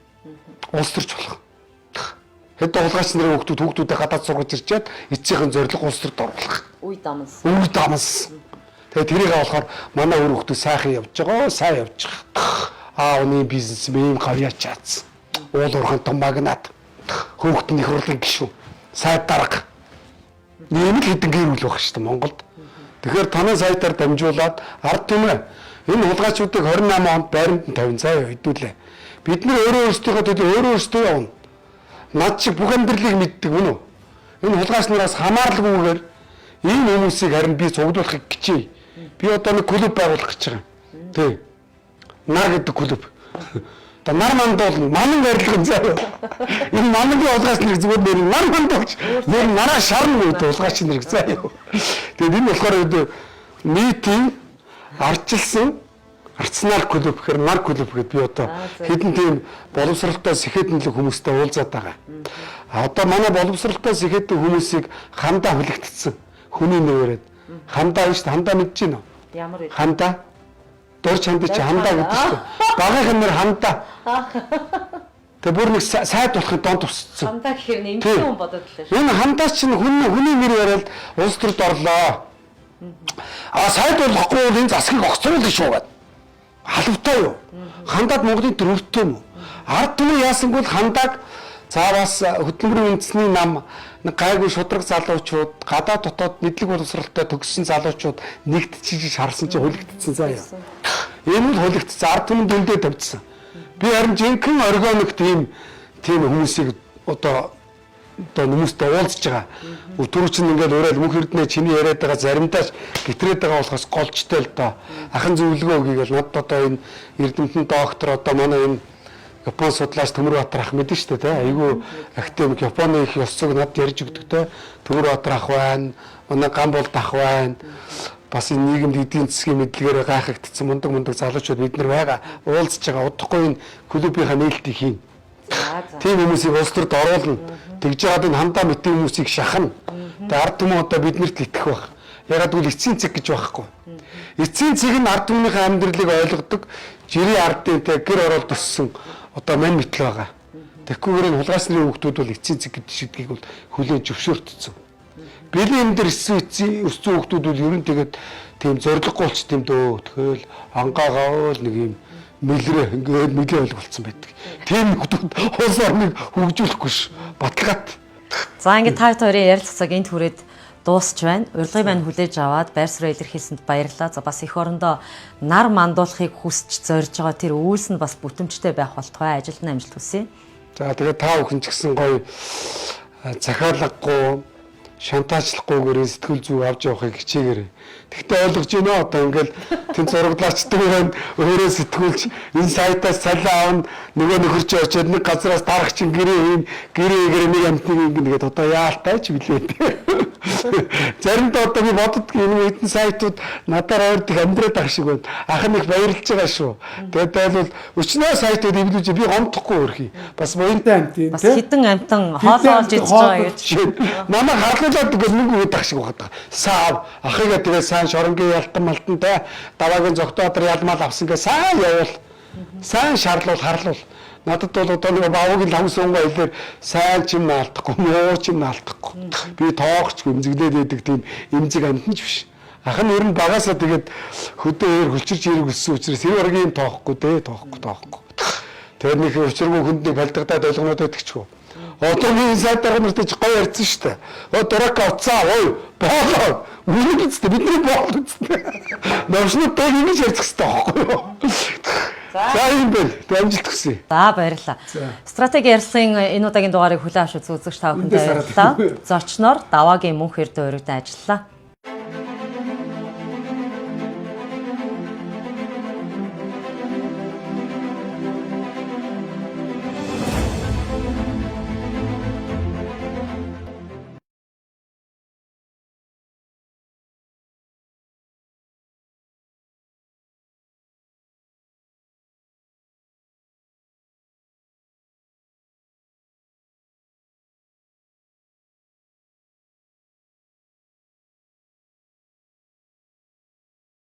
[SPEAKER 1] Улс төрч болох. Хэдэн хулгайч нарын хүүхдүүд хүүхдүүдээ гадаад сургаж ирчээд эцсийн зорилго улс төрд оруулах.
[SPEAKER 2] Үе дамнасан.
[SPEAKER 1] Үе дамнасан. Тэгээд тэрийг болохоор манай үр хүүхдүүд сайхан явж байгаа, сайн явж байгаа. Аа оны бизнес ийм гавьяа чаацсан. Уул уурхайн том магнат. Хүүхдийн их хурлын гишүүн. Сайд дарга. Ийм л хэдэн гэр бүл байх шүү дээ Монголд. Тэгэхээр танай сайтаар дамжуулаад ард түмээ энэ хулгайчуудыг 28 онд байранд нь тавин заа хэдүүлээ. Бид нар өөрөө өөрсдийнхөө төлөө өөрөө өөрсдөө явна. Над шиг бүх амьдралыг мэддэг үнэ үү? Энэ хулгайч нараас хамааралгүйгээр ийм хүмүүсийг харин би цуглуулахыг хичээе. Би одоо нэг клуб байгуулах гэж байгаа. Тий. Нар гэдэг клуб. Одоо нар манд бол манан барилгын заа. Энэ манангийн хулгайч нарыг зүгээр нэр нар манд болж нэр нараа шарна гэдэг хулгайч нарыг заа. Тэгээд энэ болохоор нийтийн ардчилсан Арсенал клуб гэхээр нар клуб гэхэд би одоо хэдэн тийм боловсралтай сэхэдэнлэг хүмүүстэй уулзаад байгаа. А одоо манай боловсралтай сэхэдэн хүмүүсийг хандаа хүлэгдсэн. Хүний нэрээр хандаа шүү дээ. Хандаа мэдэж байна уу?
[SPEAKER 2] Ямар вэ?
[SPEAKER 1] Хандаа. Дурч хандаа чи хандаа гэдэг шүү дээ. Багийнхан нэр хандаа. Тэг бүр нэг сайд болохын дон тусцсан.
[SPEAKER 2] Хандаа гэхээр нэмсэн хүн бодод лээ
[SPEAKER 1] шүү. Энэ хандаа чинь хүний нэр яриад улс төрд орлоо. А сайд болохгүй бол энэ засгийг огцруулна шүү гэдэг. Халавтай юу? Хандаад Монголын төрөвтэй юм уу? Ард түмэн яасангүй л хандааг за бас хөдөлмөрийн үндэсний нам гайгүй шудраг залуучууд гадаад дотоод мэдлэг боловсралтай төгссөн залуучууд нэгтчихэж харсан чинь хүлэгдсэн заа яа. Энэ л хүлэгдсэн ард түмэн дүндээ тавьчихсан. Би харин жинхэнэ органик тийм хүмүүсийг одоо хүмүүстэй уулзж байгаа. Түрүү чинь ингээд уриал мөнх эрдэнэ чиний яриад байгаа заримдаа гитрээд байгаа болохоос голчтой л доо. Ахын зөвлөгөө өгье гэл надад одоо энэ эрдэмтэн доктор одоо манай энэ Япон судлаач Төмөрбаатар ах мэдэн шүү дээ тий. Айгүй академик Японы их ёс зүйг надад ярьж өгдөг тий. Төмөрбаатар ах байна. Манай Гамболд ах байна. Бас энэ нийгэмд эдийн засгийн мэдлэгээр гайхагдсан мундаг залуучууд бид нар байгаа. Уулзж байгаа. Удахгүй энэ клубийнхаа нээлтийг хийн. Тийм хүмүүсийг улс төрд оруулна. Тэгж жаад энэ хандаа мэтийн хүмүүсийг шахна. Тэгээ ард түмэн одоо биднэрт л итгэх байх. Ягаад гэвэл эцсийн цэг гэж байхгүй. Эцсийн цэг нь ард түмнийхээ амьдралыг ойлгодог жирийн ардын тэ гэр оролд өссөн одоо мань мэтэл байгаа. Тэгэхгүйгээр энэ хулгайч нарын хүүхдүүд бол эцсийн цэг гэдэг шийдгийг бол хүлээн зөвшөөртсөн. Бэлэн юм дээр өссөн хүүхдүүд бол ер нь тэгээд тийм зориггүй болч тийм дөө. Тэгэл ангаагаа л нэг юм мэлрээ ингээд мэлээ болцсон байдаг. Тийм хүмүүс улс орныг хөгжүүлэхгүй ш. Баталгаат.
[SPEAKER 2] За ингээд та хоёрын ярилцлагыг энд хүрээд дуусч байна. Урилгын маань хүлээж аваад байр сууриа илэрхийлсэнд баярлалаа. За бас эх орондоо нар мандуулахыг хүсч зорж байгаа тэр үйлс нь бас бүтэмжтэй байх болтугай. Ажилд нь амжилт хүсье.
[SPEAKER 1] За тэгээд та бүхэн ч гэсэн гоё захиалгагүй шантаачлахгүйгээр сэтгэл зүй авч явахыг хичээгээрэй. Тэгтээ ойлгож байна одоо ингээл тэн зураглаачдаг байна өөрөө сэтгүүлч энэ сайтаас цалин аавна нөгөө нөхөр чи очиод нэг газараас дарах чин гэрээ юм гэрээ гэрээ нэг амтныг ингэнэ гэдэг одоо яалтай ч билээ. Заримдаа одоо би боддог энэ эдэн сайтууд надаар ойр их амьдраад ах шиг байна. Ах нь их баярлж байгаа шүү. Тэгээд бол өчнөө сайтууд эвлүүж би гомдохгүй өрхий. Бас буянтай амт юм
[SPEAKER 2] тий. Бас хідэн амтан хоолоо олж идэж байгаа гэж.
[SPEAKER 1] Намайг харлуулад гэл мөнгө өгöd ах шиг байна. Саав ахыгаа тэгээ сайн шоронгийн ялтан малтантай даваагийн зогтоотор ялмал авсан гэ сайн явуул. Сайн шарлуул харлуул. Надад бол одоо нэг бавуугийн лам сунгаа хэлээр сайн чим наалтахгүй, муу чим наалтахгүй. Би тоогч эмзэглээд байдаг тийм эмзэг амтан ч биш. Ах нь ер нь багасаа тэгээд хөдөө өөр хөлчирч ирэг өссөн учраас тэр баргийн юм тоохгүй дээ, тоохгүй. Тэр нэг учиргүй хүнд нэг балдагдаад ойлгонод байдаг ч гоо. Одоо би энэ сайд дарга нартай ч гоё ярьсан шүү дээ. Оо дурак уцаа ой боолоо. Үнэн үстэй бидний боол үстэй. Новшнууд дог ингэж ярьчих хэрэгтэй байхгүй юу? За юм байна. Тэг амжилт хүсье.
[SPEAKER 2] За баярлалаа. Стратеги ярилцлагын энэ удаагийн дугаарыг хүлээн авч үзэгч та бүхэндээ баярлалаа. Зочноор даваагийн мөнх эрдэнэ өргөдөн ажиллалаа.